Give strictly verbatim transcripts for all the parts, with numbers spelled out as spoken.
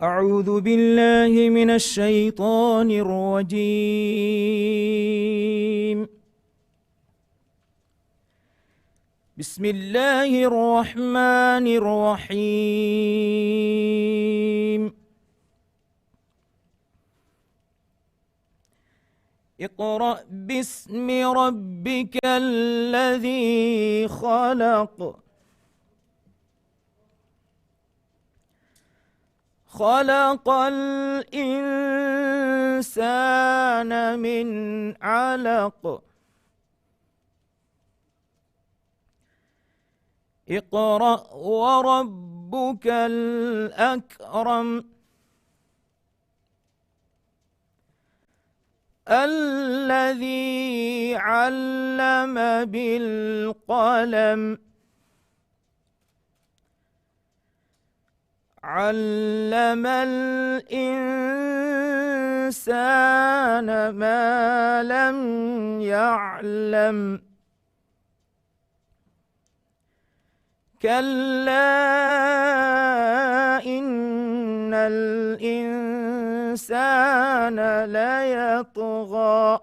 أعوذ بالله من الشيطان الرجيم. بسم الله الرحمن الرحيم. اقرأ باسم ربك الذي خلق. خلق الإنسان من علق. اقرأ وربك الأكرم. الذي علم بالقلم. علم الإنسان ما لم يعلم. كلا إن الإنسان ليطغى.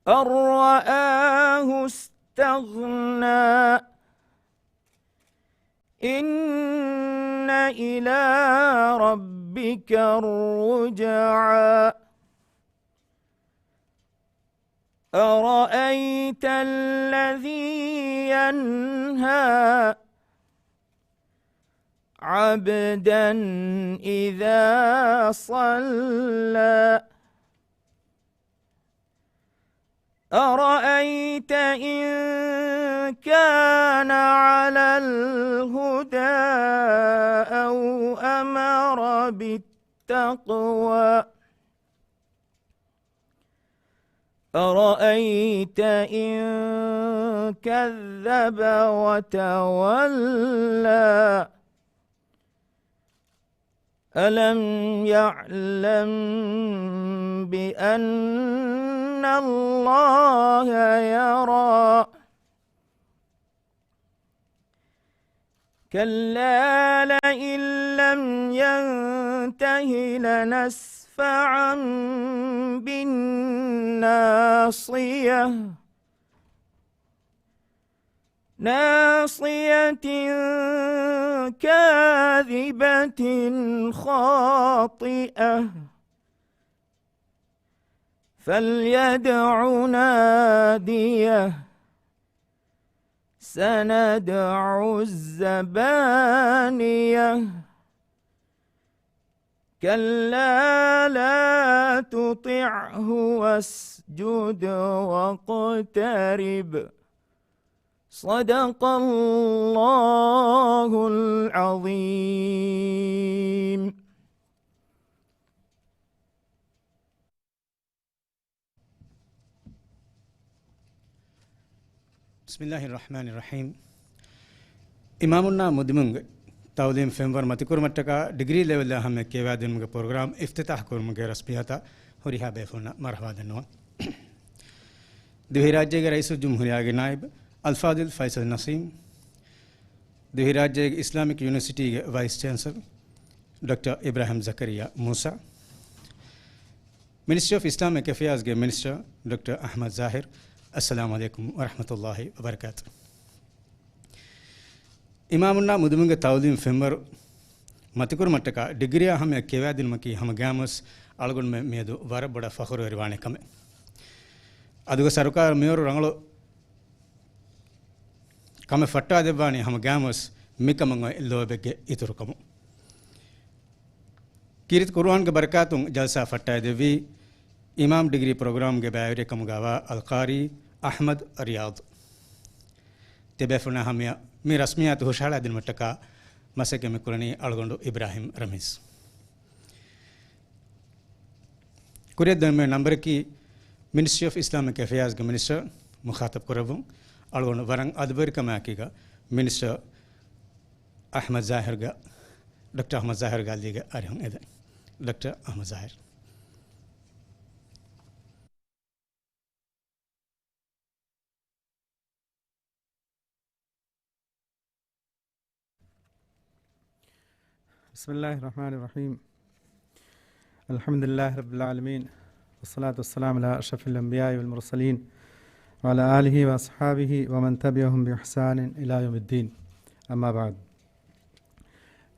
أن رآه استغنى. إن إلى ربك الرجعى. أرأيت الذي ينهى عبدا إذا صلى. أرأيت إن كان على الهدى أو أمر بالتقوى. أرأيت إن كذب وتولى. ألم يعلم بأن الله يرى. كلا لئن لم ينته لنسفعا بالناصية. ناصية كاذبة خاطئة. فليدع ناديه. سندع الزبانية. كلا لا تطعه واسجد واقترب. صدق الله العظيم. بسم الله الرحمن الرحيم. އިމާމުންނާ މުދިމުންގެ ތައުލީމް ފެންވަރު މަތިކުރުމަށްޓަކާ ޑިގްރީ ލެވެލްއާ ހަމަޔަށް ކިޔަވާދިނުމުގެ ޕްރޮގްރާމް އިފްތިތާޙް ކުރުމުގެ ރަސްމިއްޔާތަށް ހުރިހާ ބޭފުޅުންނަށް މަރުޙަބާ ދަންނަވަން. ދިވެހިރާއްޖޭގެ ރައީސުލްޖުމްހޫރިއްޔާގެ ނާއިބު އަލްފާޟިލް ފައިސަލް ނަސީމް، ދިވެހިރާއްޖޭގެ އިސްލާމިކް ޔުނިވަރސިޓީގެ ވައިސް ޗޭންސަލް ޑޮކްޓަރ އިބްރާހިމް ޒަކަރިއްޔާ މޫސާ، މިނިސްޓްރީ އޮފް އިސްލާމިކް އެފެއާޒްގެ މިނިސްޓަރ ޑޮކްޓަރ އަޙްމަދު ޒާހިރު، އައްސަލާމު ޢަލައިކުމް ވަރަޙްމަތުﷲި ވަބަރަކާތު. އިމާމުންނާ މުދުމުންގެ ތައުލީމް ފެންވަރު މަތިކުރުމަށްޓަކާ ޑިގްރީއާ ހަމަޔަށް ކިޔަވާދިނުމަކީ ހަމަ ގާމުސް އަޅުގަނޑުމެން މިއަދު ވަރަށް ބޮޑަށް ފަޚުރުވެރިވާނެ ކަމެއް. އަދުގެ ސަރުކާރު މިވަރު ރަނގަޅު ކަމެއް ފައްޓާދެއްވާނީ ހަމަ ގާމުސް މިކަމަށް އޮތް ލޯބެއްގެ އިތުރުކަމުން. ކީރިތި ޤުރުއާންގެ ބަރަކާތުން ޖަލްސާ ފައްޓާދެއްވީ، އިމާމް ޑިގްރީ ޕްރޮގްރާމްގެ ބައިވެރިއެއް ކަމުގައިވާ އަލްޤާރީ އަޙްމަދު ރިޔާޟް. ތިބޭފުޅުންނާ ހަމަޔަށް މި ރަސްމިއްޔާތު ހުށަހަޅާދިނުމަށްޓަކާ މަސައްކަތް މި ކުރަނީ އަޅުގަނޑު އިބްރާހިމް ރަމީޒް. ކުރިއަށް ދެން މި ނަންބަރަކީ މިނިސްޓްރީ އޮފް އިސްލާމިކް އެފެއާޒްގެ މިނިސްޓަރ މުޚާޠަބް ކުރެއްވުން. އަޅުގަނޑު ވަރަށް އަދަބުވެރިކަމާއެކީގަ މިނިސްޓަރ އަޙްމަދު ޒާހިރުގެ، ޑޮކްޓަރ އަޙްމަދު ޒާހިރުގެ އަލީގެ އަރިހުން އެދެން. ޑޮކްޓަރ އަޙްމަދު ޒާހިރު. بسم الله الرحمن الرحيم. الحمد لله رب العالمين، والصلاة والسلام على أشرف الأنبياء والمرسلين، وعلى آله وأصحابه ومن تبعهم بإحسان إلى يوم الدين. أما بعد.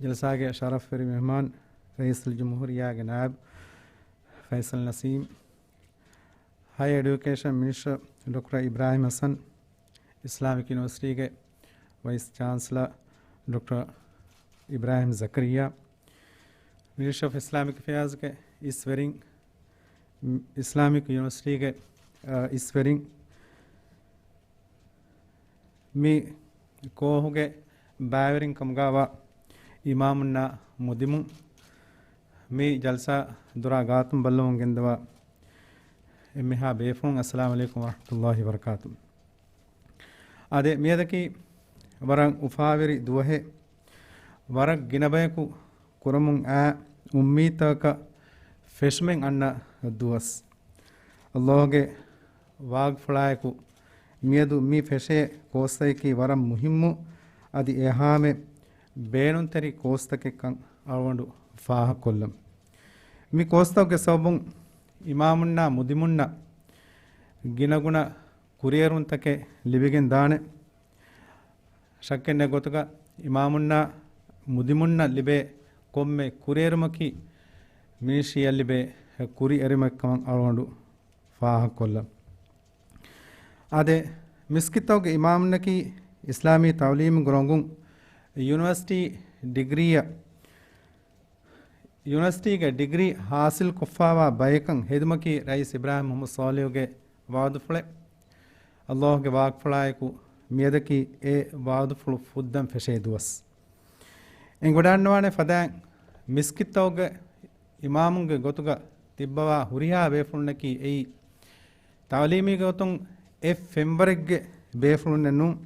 ޖަލްސާގެ ޝަރަފްވެރި މެހްމާން، ރައީސުލްޖުމްހޫރިއްޔާގެ ނާއިބު ފައިސަލް ނަސީމް، ހައި އެޑިއުކޭޝަން މިނިސްޓަރ ޑޮކްޓަރ އިބްރާހިމް ހަސަން، އިސްލާމިކް ޔުނިވަރސިޓީގެ ވައިސް ޗާންސަލަރ ޑޮކްޓަރ އިބްރާހިމް ޒަކަރިއްޔާ، މިނިސްޓްރީ އޮފް އިސްލާމިކް އެފެއާޒްގެ އިސްވެރިން، އިސްލާމިކް ޔުނިވަރސިޓީގެ، އަ، އިސްވެރިން، މި ކޯހުގެ ބައިވެރިން ކަމުގައިވާ އިމާމުންނާ މުދިމުން، މި ޖަލްސާ ދޮރާ ގާތުން ބައްލަވަމުން ގެންދަވާ އެންމެހާ ބޭފުޅުން، އައްސަލާމު ޢަލައިކުމް ވަރަޙްމަތުﷲި ވަބަރަކާތު. އާދެ، މިއަދަކީ ވަރަށް އުފާވެރި ދުވަހެއް، ވަރަށް ގިނަ ބަޔަކު ކުރަމުން އައި އުއްމީދުތަކަކަށް ފެށުމެއް އަންނަ ދުވަސް. ﷲގެ ވާގުފުޅާއެކު މިއަދު މި ފެށޭ ކޯސްތަކަކީ ވަރަށް މުހިއްމު، އަދި އެހާމެ ބޭނުންތެރި ކޯސްތަކެއްކަން އަޅުގަނޑު ފާހަގަކޮށްލަން. މި ކޯސްތަކުގެ ސަބަބުން އިމާމުންނާ މުދިމުންނަށް ގިނަގުނަ ކުރިއެރުންތަކެއް ލިބިގެން ދާނެ. ޝައްކެއް ނެތް ގޮތުގަ އިމާމުންނާ މުދިމުންނަށް ލިބޭ ކޮންމެ ކުރިއެރުމަކީ މިނިސްޓްރީއަށް ލިބޭ ކުރިއެރުމެއްކަމަށް އަޅުގަނޑު ފާހަގަކޮށްލަން. އާދެ، މިސްކިތްތަކުގެ އިމާމުންނަކީ އިސްލާމީ ތަޢުލީމުގެ ރޮނގުން ޔުނިވަރސިޓީ ޑިގްރީއަށް ޔުނިވަރސިޓީގެ ޑިގްރީ ހާސިލްކޮށްފައިވާ ބަޔެއްކަން ހެދުމަކީ ރައީސް އިބްރާހިމް މުޙައްމަދު ޞާލިޙުގެ ވަޢުދުފުޅެއް. ﷲގެ ވާގުފުޅާއެކު މިއަދަކީ އެ ވަޢުދުފުޅު ފުއްދަން ފެށޭ ދުވަސް. އެނގިވަޑައިގަންނަވާނެ ފަދައިން، މިސްކިތްތަކުގެ އިމާމުންގެ ގޮތުގަ ތިއްބަވާ ހުރިހާ ބޭފުޅުންނަކީ އެއީ ތަޢުލީމީ ގޮތުން އެއް ފެންވަރެއްގެ ބޭފުޅުންނެއް ނޫން.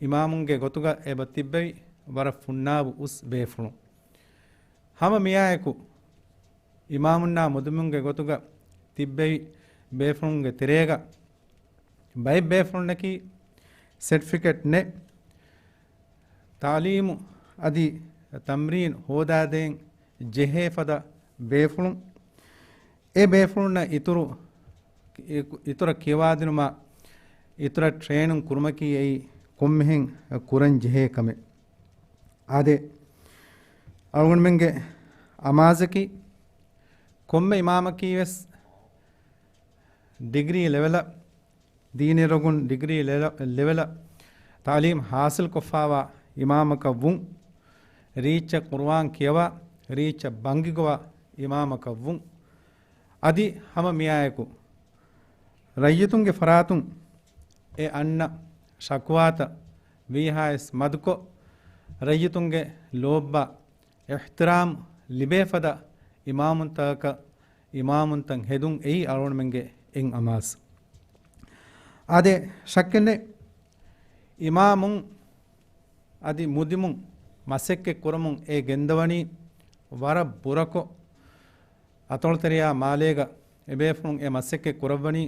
އިމާމުންގެ ގޮތުގަ އެބަ ތިއްބެވި ވަރަށް ފުންނާބު އުސް ބޭފުޅުން. ހަމަ މިއާއެކު، އިމާމުންނާ މުދިމުންގެ ގޮތުގަ ތިއްބެވި ބޭފުޅުންގެ ތެރޭގަ ބައެއް ބޭފުޅުންނަކީ ސެޓްފިކެޓް ނެތް، ތަޢުލީމު އަދި ތަމްރީން ހޯދާދޭން ޖެހޭ ފަދަ ބޭފުޅުން. އެ ބޭފުޅުންނަށް އިތުރު، އިތުރަށް ކިޔަވާދިނުމަށް އިތުރަށް ޓްރޭނިން ކުރުމަކީ އެއީ ކޮންމެހެން ކުރަން ޖެހޭ ކަމެއް. އާދެ، އަޅުގަނޑުމެންގެ އަމާޒަކީ ކޮންމެ އިމާމަކީ ވެސް ޑިގްރީ ލެވެލަށް، ދީނީ ރޮނގުން ޑިގްރީ ލެވެލަށް، ލެވެލަށް ތަޢުލީމް ހާސިލްކޮށްފައިވާ އިމާމަކަށް ވުން، ރީއްޗަށް ޤުރުއާން ކިޔަވާ، ރީއްޗަށް ބަންގި ގޮވާ އިމާމަކަށް ވުން. އަދި ހަމަ މިއާއެކު ރައްޔިތުންގެ ފަރާތުން އެ އަންނަ ޝަކުވާތައް ވީހާވެސް މަދުކޮށް، ރައްޔިތުންގެ ލޯބި އިޙްތިރާމް ލިބޭ ފަދަ އިމާމުންތަކަކަށް އިމާމުންތައް ހެދުން އެއީ އަޅުގަނޑުމެންގެ އެއް އަމާޒު. އާދެ، ޝައްކެއް ނެތް، އިމާމުން އަދި މުދިމުން މަސައްކަތް ކުރަމުން އެ ގެންދަވަނީ ވަރަށް ބުރަކޮށް، އަތޮޅުތެރެޔާ މާލޭގަ އެބޭފުޅުން އެ މަސައްކަތް ކުރައްވަނީ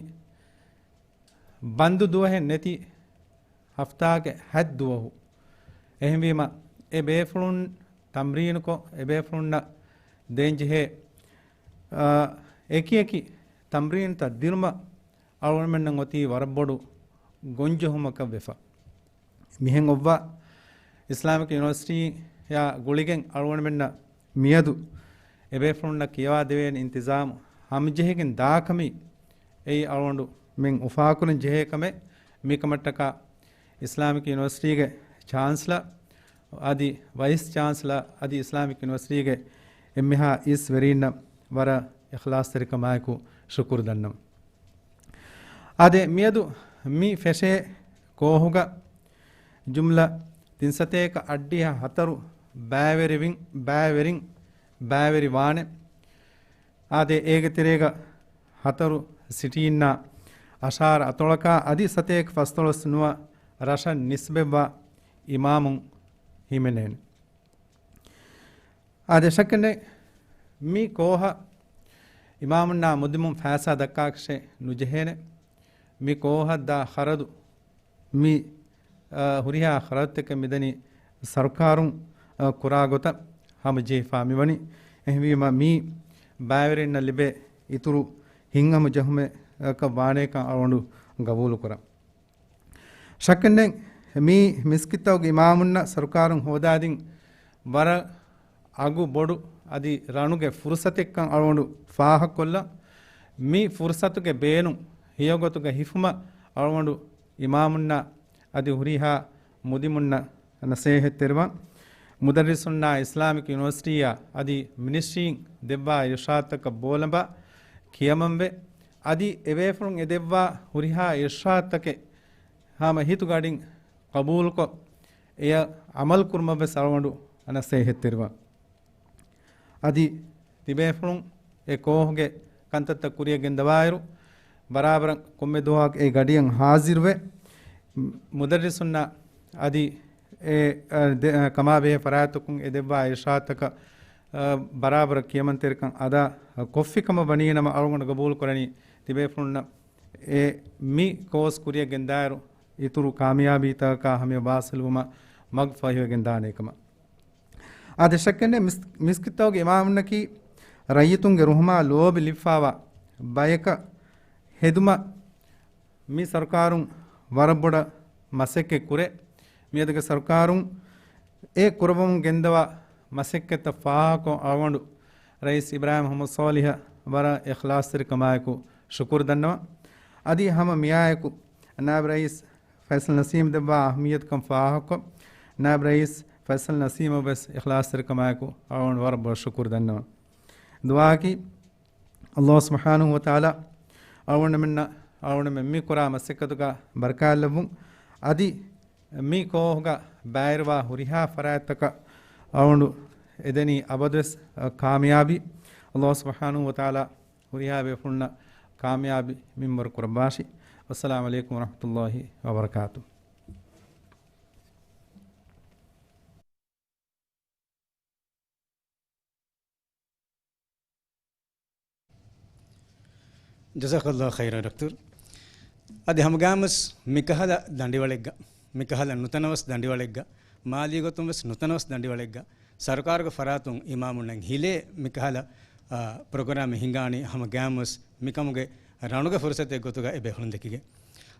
ބަންދު ދުވަހެއް ނެތި ހަފްތާގެ ހަތް ދުވަހު. އެހެންވީމަ، އެ ބޭފުޅުން ތަމްރީނުކޮށް، އެ ބޭފުޅުންނަށް ދޭންޖެހޭ، އާ، އެކިއެކި ތަމްރީނުތައް ދިނުމަށް އަޅުގަނޑުމެންނަށް އޮތީ ވަރަށް ބޮޑު ގޮންޖެހުމަކަށް ވެފަ. މިހެން އޮއްވާ، އިސްލާމިކް ޔުނިވަރސިޓީއާ ގުޅިގެން އަޅުގަނޑުމެންނަށް މިއަދު އެބޭފުޅުންނަށް ކިޔަވާ ދެވޭނެ އިންތިޒާމު ހަމަޖެހިގެން ދާކަމީ، އެއީ އަޅުގަނޑުމެން އުފާކުރަން ޖެހޭ ކަމެއް. މިކަމަށްޓަކާ އިސްލާމިކް ޔުނިވަރސިޓީގެ ޗާންސަލަރ އަދި ވައިސް ޗާންސަލަރ އަދި އިސްލާމިކް ޔުނިވަރސިޓީގެ އެންމެހާ އިސް ވެރީންނަށް ވަރަށް އިޚްލާޞްތެރިކަމާއެކު ޝުކުރު ދަންނަން. އާދެ، މިއަދު މި ފެށޭ ކޯހުގަ ޖުމްލަ ތިން ސަތޭކަ އަށްޑިހަ ހަތަރު ބައިވެރިވިން، ބައިވެރިން، ބައިވެރި ވާނެ. އާދެ، އޭގެ ތެރޭގަ ހަތަރު ސިޓީންނާ އަށާރަ އަތޮޅަކާ އަދި ސަތޭކަ ފަސްދޮޅަސް ނުވަ ރަށަށް ނިސްބަތްވާ އިމާމުން ހިމެނޭނެ. އާދެ، ޝައްކެއް ނެތް، މި ކޯހަށް އިމާމުންނާ މުދިމުން ފައިސާ ދައްކާކަށެއް ނުޖެހޭނެ. މި ކޯހަށް ދާ ޚަރަދު، މި، އާ، ހުރިހާ ޚަރަދުތަކެއް މިދަނީ ސަރުކާރުން، އާ، ކުރާ ގޮތަށް. ހަމަޖެހިފާ މިވަނީ. އެހެންވީމަ، މީ ބައިވެރިންނަށް ލިބޭ އިތުރު ހިތްހަމަޖެހުމެއް ކަށް ވާނޭކަން އަޅުގަނޑު ގަބޫލުކުރަން. ޝައްކެއްނެތް، މީ މިސްކިތްތަކުގެ އިމާމުންނަށް ސަރުކާރުން ހޯދާދިން ވަރަށް އަގު ބޮޑު އަދި ރަނުގެ ފުރުސަތެއްކަން އަޅުގަނޑު ފާހަގަކޮށްލަން. މި ފުރުސަތުގެ ބޭނުން ހެޔޮގޮތުގަ ހިފުމަށް އަޅުގަނޑު އިމާމުންނަށް އަދި ހުރިހާ މުދިމުންނަށް ނަސޭހަތްތެރިވަން. މުދައްރިސުންނާ އިސްލާމިކް ޔުނިވަރސިޓީއާ އަދި މިނިސްޓްރީން ދެއްވާ އިރުޝާދުތަކަށް ބޯލަނބާ ކިޔަމަންވެ، އަދި އެބޭފުޅުން އެ ދެއްވާ ހުރިހާ އިރުޝާދުތަކެއް ހަމަ ހިތުގަޑިން ޤަބޫލުކޮށް، އެޔަށް ޢަމަލު ކުރުމަށްވެސް އަޅުގަނޑު ނަސޭހަތްތެރިވަން. އަދި ތިބޭފުޅުން އެ ކޯހުގެ ކަންތައްތައް ކުރިޔަށް ގެންދަވާއިރު، ބަރާބަރަށް ކޮންމެ ދުވަހަކު އެ ގަޑިއަށް ހާޒިރުވެ، މުދައްރިސުންނަށް އަދި އެ، އަ، ދެ-، އަ، ކަމާބެހޭ ފަރާތްތަކުން އެ ދެއްވާ އިރުޝާދުތަކަށް، އަ، ބަރާބަރަށް ކިޔަމަންތެރިކަން އަދާ ކޮށްފި ކަމަށް ވަނީނަމަ، އަޅުގަނޑު ގަބޫލު ކުރަނީ ތިބޭފުޅުންނަށް އެ މި ކޯސް ކުރިޔަށް ގެންދާއިރު އިތުރު ކާމިޔާބީތަކަކާ ހަމަޔަށް ވާސިލްވުމަށް މަގު ފަހިވެގެންދާނޭ ކަމަށް. އާދެ، ޝައްކެއްނެތް، މިސް-، މިސްކިތްތަކުގެ އިމާމުންނަކީ ރައްޔިތުންގެ ރުހުމާ ލޯބި ލިބިފާވާ ބަޔަކަށް ހެދުމަށް މި ސަރުކާރުން ވަރަށް ބޮޑަށް މަސައްކަތް ކުރޭ. މިއަދުގެ ސަރުކާރުން އެ ކުރައްވަމުން ގެންދަވާ މަސައްކަތްތައް ފާހަގަކޮށް، އަޅުގަނޑު ރައީސް އިބްރާހިމް މުޙައްމަދު ޞާލިޙަށް ވަރަށް އިޚްލާޞްތެރިކަމާއެކު ޝުކުރު ދަންނަވަން. އަދި ހަމަ މިއާއެކު ނާއިބު ރައީސް ފައިސަލް ނަސީމް ދެއްވާ އަހައްމިއްޔަތުކަން ފާހަގަކޮށް، ނާއިބު ރައީސް ފައިސަލް ނަސީމަށް ވެސް އިޚްލާޞްތެރިކަމާއެކު އަޅުގަނޑު ވަރަށް ބޮޑަށް ޝުކުރު ދަންނަވަން. ދުޢާއަކީ، ﷲ ސުބްޙާނަހޫ ވަތަޢާލާ އަޅުގަނޑުމެންނަށް، އަޅުގަނޑުމެން މި ކުރާ މަސައްކަތުގަ ބަރަކާތްލައްވުން. އަދި މި ކޯހުގަ ބައިވެރިވާ ހުރިހާ ފަރާތްތަކަށް އަޅުގަނޑު އެދެނީ އަބަދުވެސް ކާމިޔާބީ. ﷲ ސުބްޙާނަހޫ ވަތަޢާލާ ހުރިހާ ބޭފުޅުންނަށް ކާމިޔާބީ މިންވަރު ކުރައްވާށި. ވައްސަލާމު ޢަލައިކުމް ވަރަޙްމަތުﷲ ވަބަރަކާތުހު. ޖަޒާކަﷲ ޚައިރާ ޑޮކްޓަރު. އަދި ހަމަގައިމުވެސް މިކަހަލަ ދަނޑިވަޅެއްގަ، މިކަހަލަ ނުތަނަވަސް ދަނޑިވަޅެއްގަ، މާލީ ގޮތުން ވެސް ނުތަނަވަސް ދަނޑިވަޅެއްގަ، ސަރުކާރުގެ ފަރާތުން އިމާމުންނަށް ހިލޭ މިކަހަލަ، އާ، ޕްރޮގްރާމެއް ހިނގާނީ ހަމަގައިމުވެސް މިކަމުގެ ރަނުގެ ފުރުސަތެއް ގޮތުގަ އެބޭފުޅުން ދެކިގެން.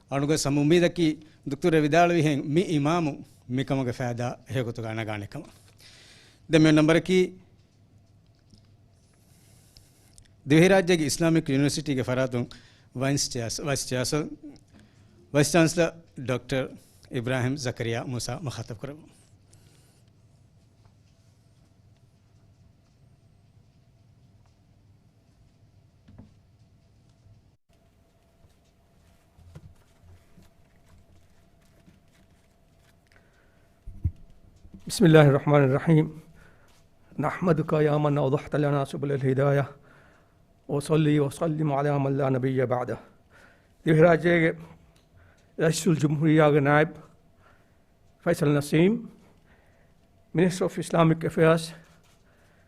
އަޅުގަނޑުގެ ހަމަ އުއްމީދަކީ ދޮކްޓަރު ވިދާޅުވިހެން މި އިމާމު މިކަމުގެ ފައިދާ އެހެގޮތުގަ ނަގާނެ ކަމަށް. ދެން މި ނަންބަރަކީ، ދިވެހިރާއްޖޭގެ އިސްލާމިކް ޔުނިވަރސިޓީގެ ފަރާތުން ވައިސް ޗެއާސް-، ވައިސް ޗެއާސަ-، ވައިސް ޗާންސަލަރ ޑޮކްޓަރ އިބްރާހިމް ޒަކަރިޔާ މޫސާ މުޚާޠަބު ކުރައްވަން. بسم الله الرحمن الرحيم. نحمدك يا من أوضحت لنا سبل الهداية، وصلي وسلم على من لا نبي بعده. ދިވެހިރާއްޖޭގެ ރައީސުލްޖުމްހޫރިއްޔާގެ ނާއިބު ފައިސަލް ނަސީމް، މިނިސްޓަރ އޮފް އިސްލާމިކް އެފެއާޒް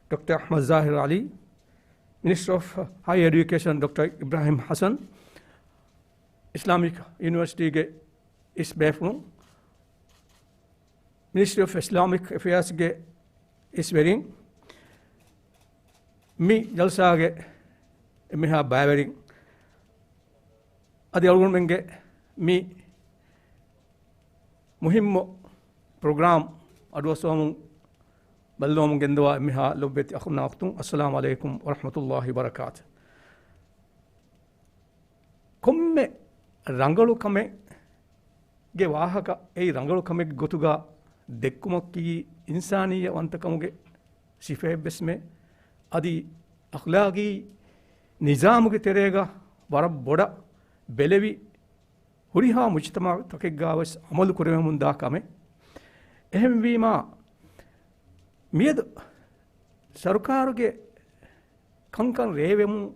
ޑޮކްޓަރ އަޙްމަދު ޒާހިރު ޢަލީ، މިނިސްޓަރ އޮފް ހައި އެޑިއުކޭޝަން ޑޮކްޓަރ އިބްރާހިމް ޙަސަން، އިސްލާމިކް ޔުނިވަރސިޓީގެ އިސް ބޭފުޅުން، މިނިސްޓްރީ އޮފް އިސްލާމިކް އެފެއާސްގެ އިސްވެރިން، މި ޖަލްސާގެ އެންމެހާ ބައިވެރިން، އަދި އަޅުގަނޑުމެންގެ މި މުހިއްމު ޕްރޮގްރާމް އަޑުއައްސަވަމުން ބައްލަވަމުން ގެންދަވާ އެންމެހާ ލޮބުވެތި އަޚުންނާ އުޚްތުން، އައްސަލާމު ޢަލައިކުމް ވަރަޙްމަތުﷲ ވަބަރަކާތު. ކޮންމެ ރަނގަޅު ކަމެއްގެ ވާހަކަ، އެއީ ރަނގަޅު ކަމެއްގެ ގޮތުގަ ދެއްކުމަކީ އިންސާނިއްޔަތް ވަންތަކަމުގެ ސިފައެއްވެސްމެ. އަދި އަޚްލާގީ ނިޒާމުގެ ތެރޭގަ ވަރަށް ބޮޑަށް ބެލެވި، ހުރިހާ މުޖްތަމަޢުތަކެއްގަ ވެސް ޢަމަލު ކުރެވެމުން ދާ ކަމެއް. އެހެންވީމާ، މިއަދު ސަރުކާރުގެ ކަންކަން ރޭވެމުން،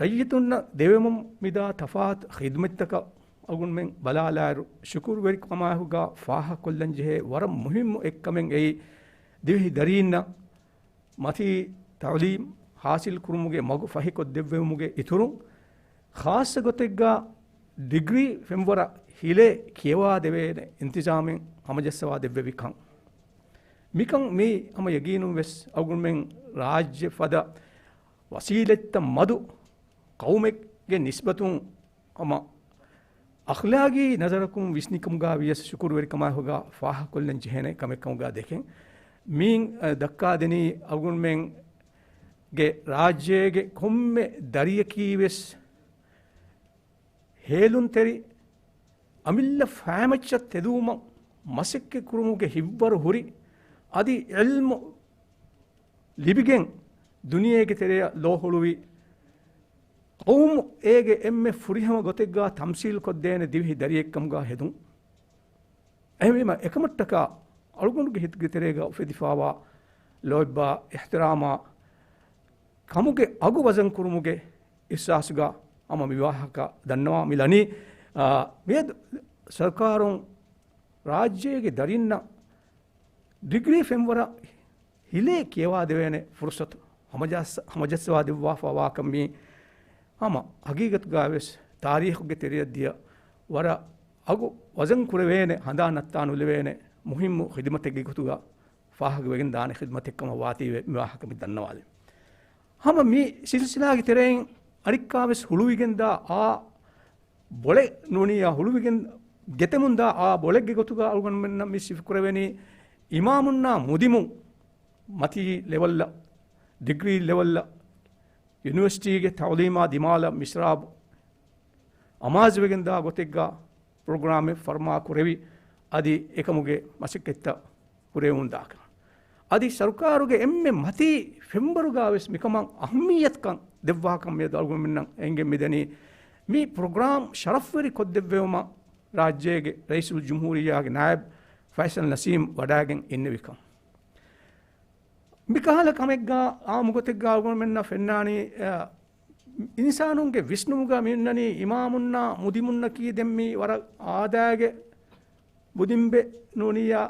ރައްޔިތުންނަށް ދެވެމުން މިދާ ތަފާތު ޚިދުމަތްތަކަށް އަޅުގަނޑުމެން ބަލާލާއިރު، ޝުކުރުވެރިކަމާއެކުގަ ފާހަގަކޮށްލަންޖެހޭ ވަރަށް މުހިއްމު އެއްކަމެއް އެއީ، ދިވެހި ދަރީންނަށް މަތީ ތަޢުލީމް ޙާޞިލް ކުރުމުގެ މަގު ފަހިކޮށްދެއްވެވުމުގެ އިތުރުން، ޚާއްޞަ ގޮތެއްގަ ޑިގްރީ ފެންވަރަށް ހިލޭ ކިޔަވާ ދެވޭނެ އިންތިޒާމެއް ހަމަޖައްސަވާ ދެއްވެވިކަން. މިކަން މި ހަމަ ޔަގީނުން ވެސް އަޅުގަނޑުމެން ރާއްޖެ ފަދަ ވަސީލަތްތައް މަދު ޤައުމެއްގެ ނިސްބަތުން ހަމަ އަޚްލާގީ ނަޒަރަކުން ވިސްނިކަމުގަ ވިޔަސް ޝުކުރުވެރިކަމާއެކުގަ ފާހަގަކޮށްލަން ޖެހޭނެ ކަމެއް ކަމުގަ ދެކެން. މިއިން، އަ، ދައްކާދެނީ އަޅުގަނޑުމެންގެ ރާއްޖޭގެ ކޮންމެ ދަރިޔަކީ ވެސް ހޭލުންތެރި އަމިއްލަ ފައިމައްޗަށް ތެދުވުމަށް މަސައްކަތް ކުރުމުގެ ހިތްވަރު ހުރި، އަދި ޢިލްމު ލިބިގެން ދުނިޔޭގެ ތެރެއަށް ލޯ ހުޅުވި ޤައުމު އޭގެ އެންމެ ފުރިހަމަ ގޮތެއްގަ ތަމްސީލު ކޮށްދޭނެ ދިވެހި ދަރިއެއްކަމުގަ ހެދުން. އެހެންވީމަ، އެކަމަށްޓަކާ އަޅުގަނޑުގެ ހިތުގެ ތެރޭގަ އުފެދިފާވާ ލޯތްބާ އިޙްތިރާމާ ކަމުގެ އަގު ވަޒަން ކުރުމުގެ އިޙްސާސުގަ ހަމަ މި ވާހަކަ ދަންނަވާ މި ލަނީ. އާ، މިއަދު ސަރުކާރުން ރާއްޖޭގެ ދަރިންނަށް ޑިގްރީ ފެންވަރަށް ހިލޭ ކިޔަވާދެވޭނެ ފުރުޞަތު ހަމަޖައްސަ-، ހަމަޖައްސަވާ ދެއްވާފާވާކަން މީ ހަމަ ހަގީގަތުގަ ވެސް ތާރީޚުގެ ތެރެއަށް ދިޔަ ވަރަށް އަގު ވަޒަން ކުރެވޭނެ، ހަނދާން ނައްތާ ނުލެވޭނެ މުހިއްމު ޚިދުމަތެއްގެ ގޮތުގަ ފާހަގަވެގެން ދާނެ ޚިދުމަތެއް ކަމަށް ވާތީވެ މި ވާހަކަ މި ދަންނަވާލެވި. ހަމަ މި ސިލްސިލާގެ ތެރެއިން އަނެއްކާވެސް ހުޅުވިގެންދާ އާ ބޮޅެއް ނޫނިއްޔާ ހުޅުވިގެން ގެތެމުންދާ އާ ބޮޅެއްގެ ގޮތުގަ އަޅުގަނޑުމެންނަށް މި ސިފަކުރެވެނީ އިމާމުންނާ މުދިމުން މަތީ ލެވަލްއަށް، ޑިގްރީ ލެވަލްއަށް، ޔުނިވަރސިޓީގެ ތަޢުލީމާ ދިމާލަށް މިސްރާބު އަމާޒުވެގެންދާ ގޮތެއްގަ ޕްރޮގްރާމެއް ފަރުމާ ކުރެވި، އަދި އެކަމުގެ މަސައްކަތްތައް ކުރެވެމުންދާކަން. އަދި ސަރުކާރުގެ އެންމެ މަތީ ފެންވަރުގަ ވެސް މިކަމަށް އަހައްމިއްޔަތުކަން ދެއްވާކަން މިއަދު އަޅުގަނޑުމެންނަށް އެނގެން މިދަނީ މި ޕްރޮގްރާމް ޝަރަފްވެރި ކޮށްދެއްވެވުމަށް ރާއްޖޭގެ ރައީސުލްޖުމްހޫރިއްޔާގެ ނާއިބް ފައިސަލް ނަސީމް ވަޑައިގެން އިންނެވިކަން. މިކަހަލަ ކަމެއްގަ އާއްމު ގޮތެއްގަ އަޅުގަނޑުމެންނަށް ފެންނާނީ، އަ، އިންސާނުންގެ ވިސްނުމުގަ މި އިންނަނީ އިމާމުންނާ މުދިމުންނަކީ ދެން މީ ވަރަށް އާދައިގެ މުދިންބެ ނޫނިއްޔާ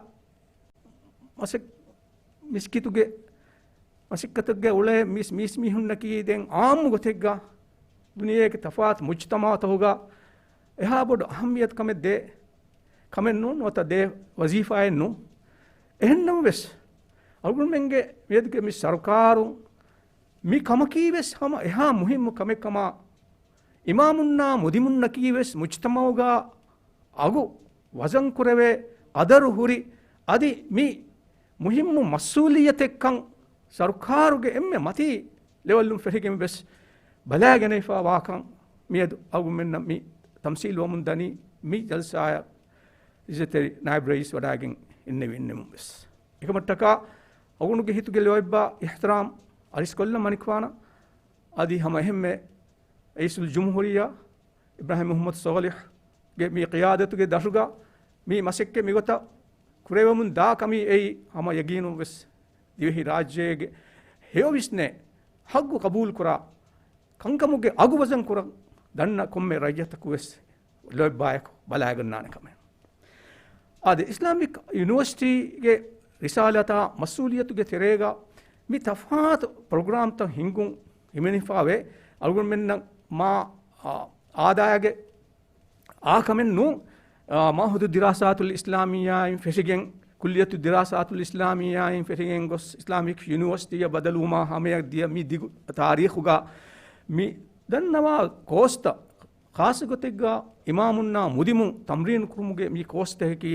މަސައް-، މިސްކިތުގެ މަސައްކަތެއްގަ އުޅޭ މީސް-، މީސްމީހުންނަކީ ދެން އާއްމު ގޮތެއްގަ ދުނިޔޭގެ ތަފާތު މުޖްތަމަޢުތަކުގަ އެހާ ބޮޑު އަހައްމިއްޔަތުކަމެއް ދޭ ކަމެއް ނޫން، ނުވަތަ ދޭ ވަޒީފާއެއް ނޫން. އެހެންނަމަވެސް، އަޅުގަނޑުމެންގެ މިއަދުގެ މި ސަރުކާރުން މި ކަމަކީ ވެސް ހަމަ އެހާ މުހިއްމު ކަމެއް ކަމަށް، އިމާމުންނާ މުދިމުންނަކީ ވެސް މުޖްތަމަޢުގަ އަގު ވަޒަން ކުރެވޭ ޤަދަރު ހުރި، އަދި މި މުހިއްމު މަސްއޫލިއްޔަތެއްކަން ސަރުކާރުގެ އެންމެ މަތީ ލެވަލުން ފެށިގެން ވެސް ބަލާގެނެފާ ވާކަން މިއަދު އަޅުގަނޑުމެންނަށް މި ތަމްސީލުވަމުން ދަނީ މި ޖަލްސާއަށް އިއްޒަތްތެރި ނާއިބް ރައީސް ވަޑައިގެން އިންނެވި އިންނެމުން ވެސް. އެކަމަށްޓަކާ އަޅުގަނޑުގެ ހިތުގެ ލޯތްބާ އިޙްތިރާމް އަރިސްކޮށްލަން މަނިކުފާނަށް އަދި ހަމަ އެހެންމެ ރައީސުލްޖުމްހޫރިއްޔާ އިބްރާހިމް މުޙައްމަދު ޞާލިޙްގެ މި ޤިޔާދަތުގެ ދަށުގަ މި މަސައްކަތް މިގޮތަށް ކުރެވެމުން ދާ ކަމީ އެއީ ހަމަ ޔަގީނުން ވެސް ދިވެހި ރާއްޖޭގެ ހެޔޮ ވިސްނޭ ޙައްޤު ޤަބޫލުކުރާ ކަންކަމުގެ އަގު ވަޒަން ކުރަން ދަންނަ ކޮންމެ ރައްޔިތަކު ވެސް ލޯތްބާއަކު ބަލާގަންނާނެ ކަމެއް. އާދެ، އިސްލާމިކް ޔުނިވަރސިޓީގެ ރިސާލަތާ މަސްއޫލިއްޔަތުގެ ތެރޭގަ މި ތަފާތު ޕްރޮގްރާމްތައް ހިންގުން ހިމެނިފާވޭ. އަޅުގަނޑުމެންނަށް މާ، އާ، އާދައިގެ އާ ކަމެއް ނޫން. އާ، މަޢުހަދު ދިރާސާތުލް އިސްލާމިއްޔާއިން ފެށިގެން، ކުއްލިއްޔަތު ދިރާސާތުލް އިސްލާމިއްޔާއިން ފެށިގެން ގޮސް، އިސްލާމިކް ޔުނިވަރސިޓީއަށް ބަދަލުވުމާ ހަމަޔަށް ދިޔަ މި ދިގު ތާރީޚުގަ މި ދަންނަވާ ކޯސްތައް، ޚާއްޞަ ގޮތެއްގަ އިމާމުންނާ މުދިމުން ތަމްރީނު ކުރުމުގެ މި ކޯސްތަކަކީ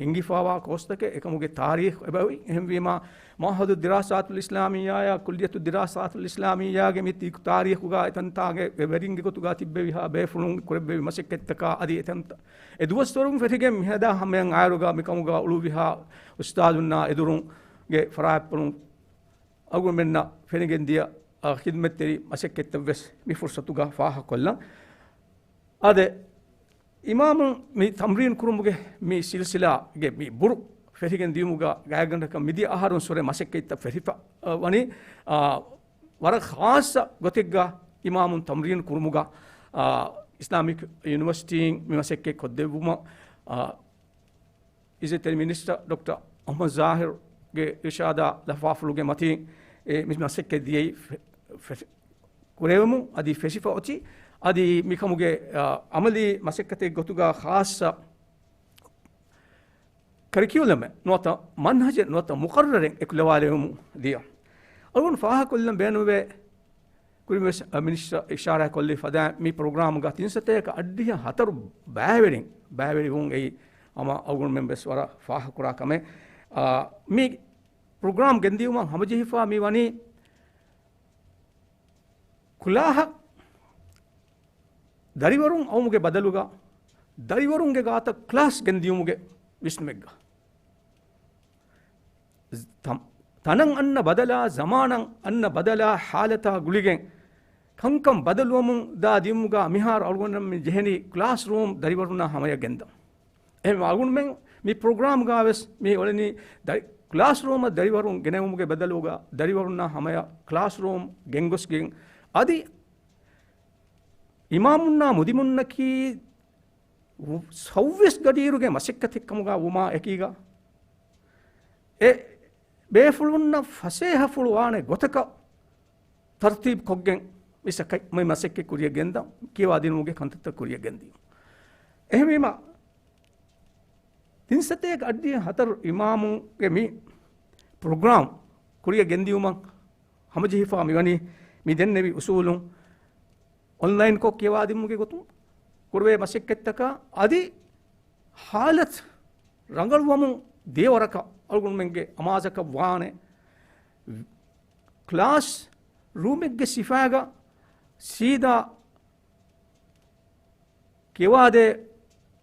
ހިންގިފާވާ ކޯސްތަކެއް. އެކަމުގެ ތާރީޚު އެބައޮތް. އެހެންވީމާ، މަޢުހަދު ދިރާސާތުލް އިސްލާމިއްޔާއާ ކުއްލިއްޔަތު ދިރާސާތުލް އިސްލާމިއްޔާގެ މި ތި-، ތާރީޚުގަ އެތަންތާގެ ވެރިންގެ ގޮތުގަ ތިއްބެވިހާ ބޭފުޅުން ކުރެއްވެވި މަސައްކަތްތަކާ އަދި އެތަންތަ-، އެ ދުވަސްވަރުން ފެށިގެން މިހަދާ ހަމަޔަށް އާއިރުގަ މިކަމުގަ އުޅުއްވިހާ އުސްތާޛުންނާ އެދުރުންގެ ފަރާތްޕުޅުން އަޅުގަނޑުމެންނަށް ފެނިގެން ދިޔަ، އަ، ޚިދުމަތްތެރި މަސައްކަތްތައް ވެސް މި ފުރުޞަތުގަ ފާހަގަކޮށްލަން. އާދެ، އިމާމުން މި ތަމްރީން ކުރުމުގެ މި ސިލްސިލާގެ މި ބުރު ފެށިގެން ދިޔުމުގަ ގާތްގަނޑަކަށް މިދިޔަ އަހަރުން ސުރެ މަސައްކަތްތައް ފެށިފަ، އަ، ވަނީ، އާ، ވަރަށް ޚާއްޞަ ގޮތެއްގަ އިމާމުން ތަމްރީން ކުރުމުގަ، އާ، އިސްލާމިކް ޔުނިވަރސިޓީން މި މަސައްކަތް ކޮށްދެއްވުމަށް، އާ، އިއްޒަތްތެރި މިނިސްޓަރ ޑޮކްޓަރ އަޙްމަދު ޒާހިރުގެ އިރުޝާދާ ލަފާފުޅުގެ މަތީން އެ މި މަސައްކަތް ދިޔައީ ފެ-، ފެ-، ކުރެވެމުން އަދި ފެށިފަ އޮތީ. އަދި މިކަމުގެ، އަ، ޢަމަލީ މަސައްކަތެއް ގޮތުގަ ޚާއްޞަ ކަރިކިއުލަމެއް ނުވަތަ މަންހަޖެއް ނުވަތަ މުޤައްރަރެއް އެކުލަވާލެވެމުން ދިޔަ. އަޅުގަނޑު ފާހަގަކޮށްލަން ބޭނުންވޭ، ކުރިންވެސް މިނިސްޓަރ އިޝާރާތްކޮށްލި ފަދައިން މި ޕްރޮގްރާމްގަ ތިން ސަތޭކަ އަށްޑިހަ ހަތަރު ބައިވެރިން ބައިވެރިވުން އެއީ ހަމަ އަޅުގަނޑުމެން ވެސް ވަރަށް ފާހަގަކުރާ ކަމެއް. އާ، މި ޕްރޮގްރާމް ގެންދިއުމަށް ހަމަޖެހިފާ މި ވަނީ ކުލާހަށް ދަރިވަރުން އައުމުގެ ބަދަލުގަ ދަރިވަރުންގެ ގާތަށް ކްލާސް ގެންދިއުމުގެ ވިސްނުމެއްގަ. ތަ-، ތަނަށް އަންނަ ބަދަލާ، ޒަމާނަށް އަންނަ ބަދަލާ، ހާލަތާ ގުޅިގެން ކަންކަން ބަދަލުވަމުން ދާ ދިއުމުގަ މިހާރު އަޅުގަނޑަށް މި ޖެހެނީ ކްލާސް ރޫމް ދަރިވަރުންނާ ހަމަޔަށް ގެންދަން. އެހެން އަޅުގަނޑުމެން މި ޕްރޮގްރާމްގަ ވެސް މި އުޅެނީ ދަރި-، ކްލާސް ރޫމަށް ދަރިވަރުން ގެނެވުމުގެ ބަދަލުގަ ދަރިވަރުންނާ ހަމަޔަށް ކްލާސް ރޫމް ގެންގޮސްގެން އަދި އިމާމުންނާ މުދިމުންނަކީ ސައުވީސް ގަޑިއިރުގެ މަސައްކަތެއް ކަމުގަ ވުމާ އެކީގަ، އެ ބޭފުޅުންނަށް ފަސޭހަފުޅު ވާނެ ގޮތަކަށް ތަރުތީބު ކޮށްގެން މި ސަކަތް-، މި މަސައްކަތް ކުރިއަށް ގެންދަން، ކިޔަވާ ދިނުމުގެ ކަންތައްތައް ކުރިއަށް ގެންދިޔުން. އެހެންވީމަ، ތިން ސަތޭކަ އަށްޑިހަ ހަތަރު އިމާމުގެ މި ޕްރޮގްރާމް ކުރިއަށް ގެންދިއުމަށް ހަމަޖެހިފާ މިވަނީ މި ދެންނެވި އުސޫލުން އޮންލައިންކޮށް ކިޔަވާދިނުމުގެ ގޮތުން ކުރެވޭ މަސައްކަތްތަކާ އަދި ހާލަތު ރަނގަޅުވަމުން ދިޔަ ވަރަކަށް އަޅުގަނޑުމެންގެ އަމާޒަކަށް ވާނެ ކްލާސް ރޫމެއްގެ ސިފައިގަ ސީދާ ކިޔަވާދޭ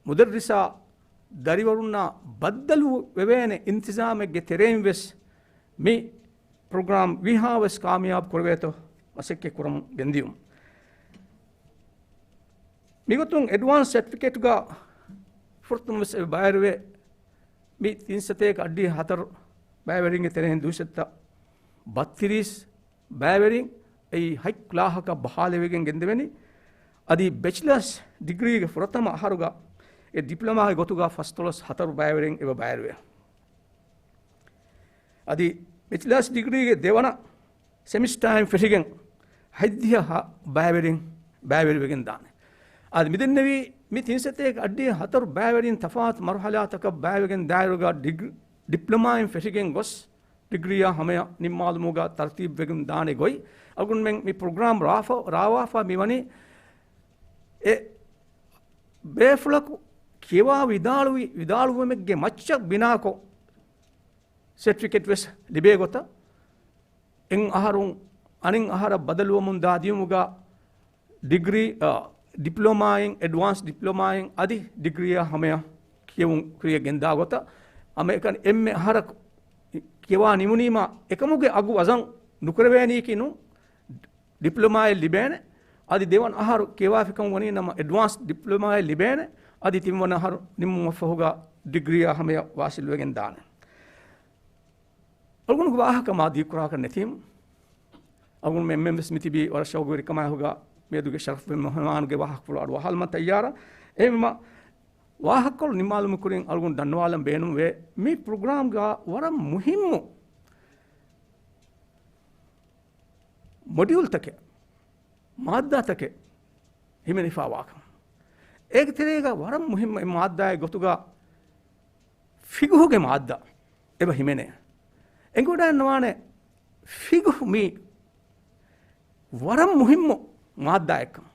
މުދައްރިސާ ދަރިވަރުންނާ ބައްދަލު ވެވޭނެ އިންތިޒާމެއްގެ ތެރެއިން ވެސް މި ޕްރޮގްރާމް ވީހާވެސް ކާމިޔާބު ކުރެވޭތޯ މަސައްކަތް ކުރަމުން ގެންދިޔުން. މިގޮތުން އެޑްވާންސް ސެޓްފިކެޓްގަ ފުރަތަމަ ވެސް އެބަ ބައިވެރިވޭ. މި ތިން ސަތޭކަ އަށްޑިހަ ހަތަރު ބައިވެރިންގެ ތެރެއިން ދުއިސައްތަ ބައްތިރީސް ބައިވެރިން އެއީ ހަތް ކްލާހަކަށް ބަހާލެވިގެން ގެންދެވެނީ. އަދި ބެޗިލާސް ޑިގްރީގެ ފުރަތަމަ އަހަރުގަ އެ ޑިޕްލޮމާގެ ގޮތުގަ ފަސްދޮޅަސް ހަތަރު ބައިވެރިން އެބަ ބައިވެރިވޭ. އަދި ބެޗިލާސް ޑިގްރީގެ ދެވަނަ ސެމިސްޓާއިން ފެށިގެން ހަތްދިހަ ހަ-، ބައިވެރިން ބައިވެރިވެގެން ދާނެ. އަދި މިދެންނެވީ މި ތިން ސަތޭކަ އަށްޑިހަ ހަތަރު ބައިވެރިން ތަފާތު މަރުހަލާތަކަށް ބައިވެގެން ދާއިރުގަ ޑިގް-، ޑިޕްލޮމާއިން ފެށިގެން ގޮސް ޑިގްރީއާ ހަމަޔަށް ނިންމާލުމުގަ ތަރުތީބުވެގެން ދާނެ ގޮތް އަޅުގަނޑުމެން މި ޕްރޮގްރާމް ރާފަ-، ރާވާފަ މިވަނީ އެ ބޭފުޅަކު ކިޔަވާ ވިދާޅުވި-، ވިދާޅުވުމެއްގެ މައްޗަށް ބިނާކޮށް، ސެޓްފިކެޓް ވެސް ލިބޭ ގޮތަށް، އެއް އަހަރުން އަނެއް އަހަރަށް ބަދަލުވަމުން ދާ ދިޔުމުގަ ޑިގްރީ، އާ، ޑިޕްލޮމާއިން، އެޑްވާންސް ޑިޕްލޮމާއިން އަދި ޑިގްރީއާ ހަމަޔަށް ކިޔެވުން ކުރިއަށް ގެންދާ ގޮތަށް، ހަމައެކަނި އެންމެ އަހަރަކު ކިޔަވާ ނިމުނީމާ އެކަމުގެ އަގު ވަޒަން ނުކުރެވޭނީކީ ނޫން. ޑިޕްލޮމާއެއް ލިބޭނެ. އަދި ދެވަނަ އަހަރު ކިޔަވާފިކަން ވަނީ ނަމަ އެޑްވާންސް ޑިޕްލޮމާއެއް ލިބޭނެ. އަދި ތިންވަނަ އަހަރު ނިމުމަށްފަހުގަ ޑިގްރީއާ ހަމަޔަށް ވާސިލްވެގެން ދާނެ. އަޅުގަނޑުގެ ވާހަކަ މާ ދީކުރާކަށް ނެތީމު، އަޅުގަނޑު އެންމެން ވެސް މިތިބީ ވަރަށް ޝައުގުވެރިކަމާއެކުގަ މިއަދުގެ ޝަރަފުވެ މެހުމާނުގެ ވާހަކަފުޅު އަޑުއަހާލުމަށް ތައްޔާރަށް. އެހެންވީމަ ވާހަކަފުޅު ނިންމާލުމުގެ ކުރިން އަޅުގަނޑު ދަންނަވާލަން ބޭނުންވޭ މި ޕްރޮގްރާމްގަ ވަރަށް މުހިއްމު މޮޑިއުލްތަކެއް، މާއްދާތަކެއް ހިމެނިފާވާކަން. އޭގެ ތެރޭގަ ވަރަށް މުހިއްމު އެއް މާއްދާއެއް ގޮތުގަ ފިގުހުގެ މާއްދާ އެބަ ހިމެނޭ. އެނގިވަޑައިންނަވާނެ ފިގުހު މީ ވަރަށް މުހިއްމު މާއްދާއެއްކަން.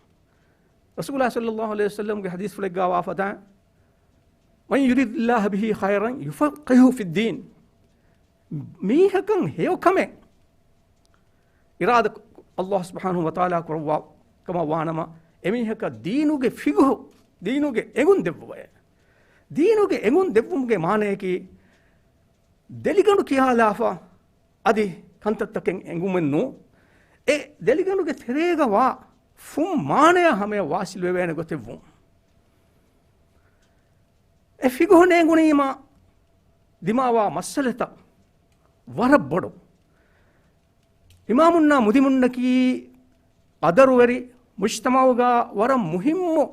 ރަސޫލާ ޞައްލައްލާހު ޢަލައިހި ވަސައްލަމްގެ ޙަދީޘްފުޅެއްގަ ވާ ފަދައިން، "من يرد الله به خيرا يفقهه في الدين." މީހަކަށް ހެޔޮ ކަމެއް އިރާދަ ﷲ ސުބްޙާނަހޫ ވަތަޢާލާ ކުރައްވާ ކަމަށް ވާނަމަ، އެމީހަކަށް ދީނުގެ ފިގުހު، ދީނުގެ އެނގުން ދެއްވުމެވެ. ދީނުގެ އެނގުން ދެއްވުމުގެ މާނަޔަކީ، ދެލިގަނޑު ކިޔާލާފަ އަދި ކަންތައްތަކެއް އެނގުމެއް ނޫން. އެ ދެލިގަނޑުގެ ތެރޭގަ ވާ ފުން މާނަޔާ ހަމަޔަށް ވާސިލް ވެވޭނެ ގޮތެއް ވުން. އެ ފިގުހު ނޭނގުނީމާ ދިމާވާ މައްސަލަތައް ވަރަށް ބޮޑު. އިމާމުންނާ މުދިމުންނަކީ ޤަދަރުވެރި މުޖްތަމަޢުގަ ވަރަށް މުހިއްމު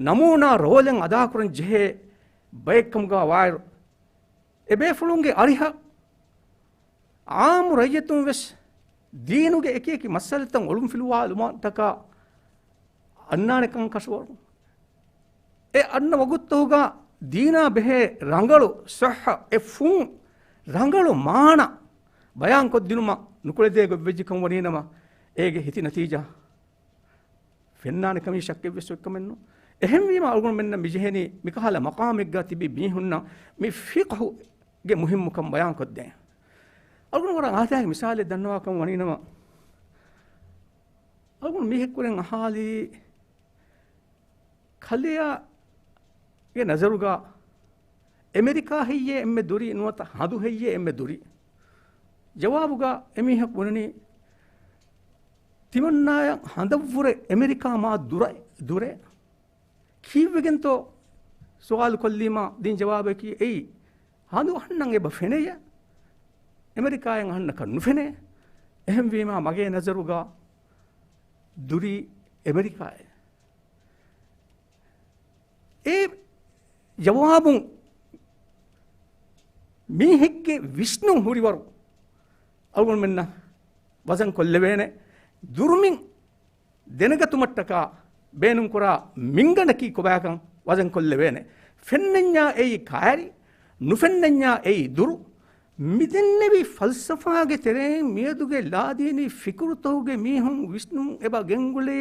ނަމޫނާ ރޯލެއް އަދާކުރަން ޖެހޭ ބައެއްކަމުގަ ވާއިރު، އެބޭފުޅުންގެ އަރިހަށް ޢާއްމު ރައްޔިތުން ވެސް ދީނުގެ އެކިއެކި މައްސަލަތައް އޮޅުންފިލުވާލުމަށްޓަކާ އަންނާނެކަން ކަށަވަރު. އެ އަންނަ ވަގުތުގަ ދީނާ ބެހޭ ރަނގަޅު ޞައްޙަ އެ ފުން ރަނގަޅު މާނަ ބަޔާންކޮށްދިނުމަށް ނުކުޅެދޭ ގޮތްވެއްޖެކަން ވަނީނަމަ، އޭގެ ހިތި ނަތީޖާ ފެންނާނެ ކަމީ ޝައްކެއްވެސް އޮތްކަމެއްނު. އެހެންވީމަ އަޅުގަނޑުމެންނަށް މިޖެހެނީ މިކަހަލަ މަޤާމެއްގަ ތިބި މީހުންނަށް މި ފިޤްހުގެ މުހިއްމުކަން ބަޔާންކޮށްދޭން. އަޅުގަނޑު ވަރަށް އާދައިގެ މިސާލެއް ދަންނަވާކަން ވަނީނަމަ، އަޅުގަނޑު މީހެއްކުރެން އަހާލީ ކަލެޔާގެ ނަޒަރުގަ އެމެރިކާ ހެއްޔޭ އެންމެ ދުރީ ނުވަތަ ހަނދު ހެއްޔޭ އެންމެ ދުރީ؟ ޖަވާބުގަ އެމީހަކު ބުނަނީ، ތިމަންނާޔަށް ހަނދަށްވުރެ އެމެރިކާ މާ ދުރަ-، ދުރޭ. ކީއްވެގެންތޯ ސުވާލު ކޮށްލީމާ ދިން ޖަވާބަކީ އެއީ، ހަނދު އަހަންނަށް އެބަ ފެނެޔޭ، އެމެރިކާއިން އަހަންނަކަށް ނުފެނޭ. އެހެންވީމާ މަގޭ ނަޒަރުގަ ދުރީ އެމެރިކާއޭ. އެ ޖަވާބުން މީހެއްގެ ވިސްނުން ހުރިވަރު އަޅުގަނޑުމެންނަށް ވަޒަން ކޮށްލެވޭނެ. ދުރުމިން ދެނެގަތުމަށްޓަކާ ބޭނުންކުރާ މިންގަނޑަކީ ކޮބާކަން ވަޒަންކޮށްލެވޭނެ. ފެންނަންޏާ އެއީ ކައިރި، ނުފެންނަންޏާ އެއީ ދުރު. މިދެންނެވި ފަލްސަފާގެ ތެރެއިން މިއަދުގެ ލާދީނީ ފިކުރުތަކުގެ މީހުން ވިސްނުން އެބަ ގެންގުޅޭ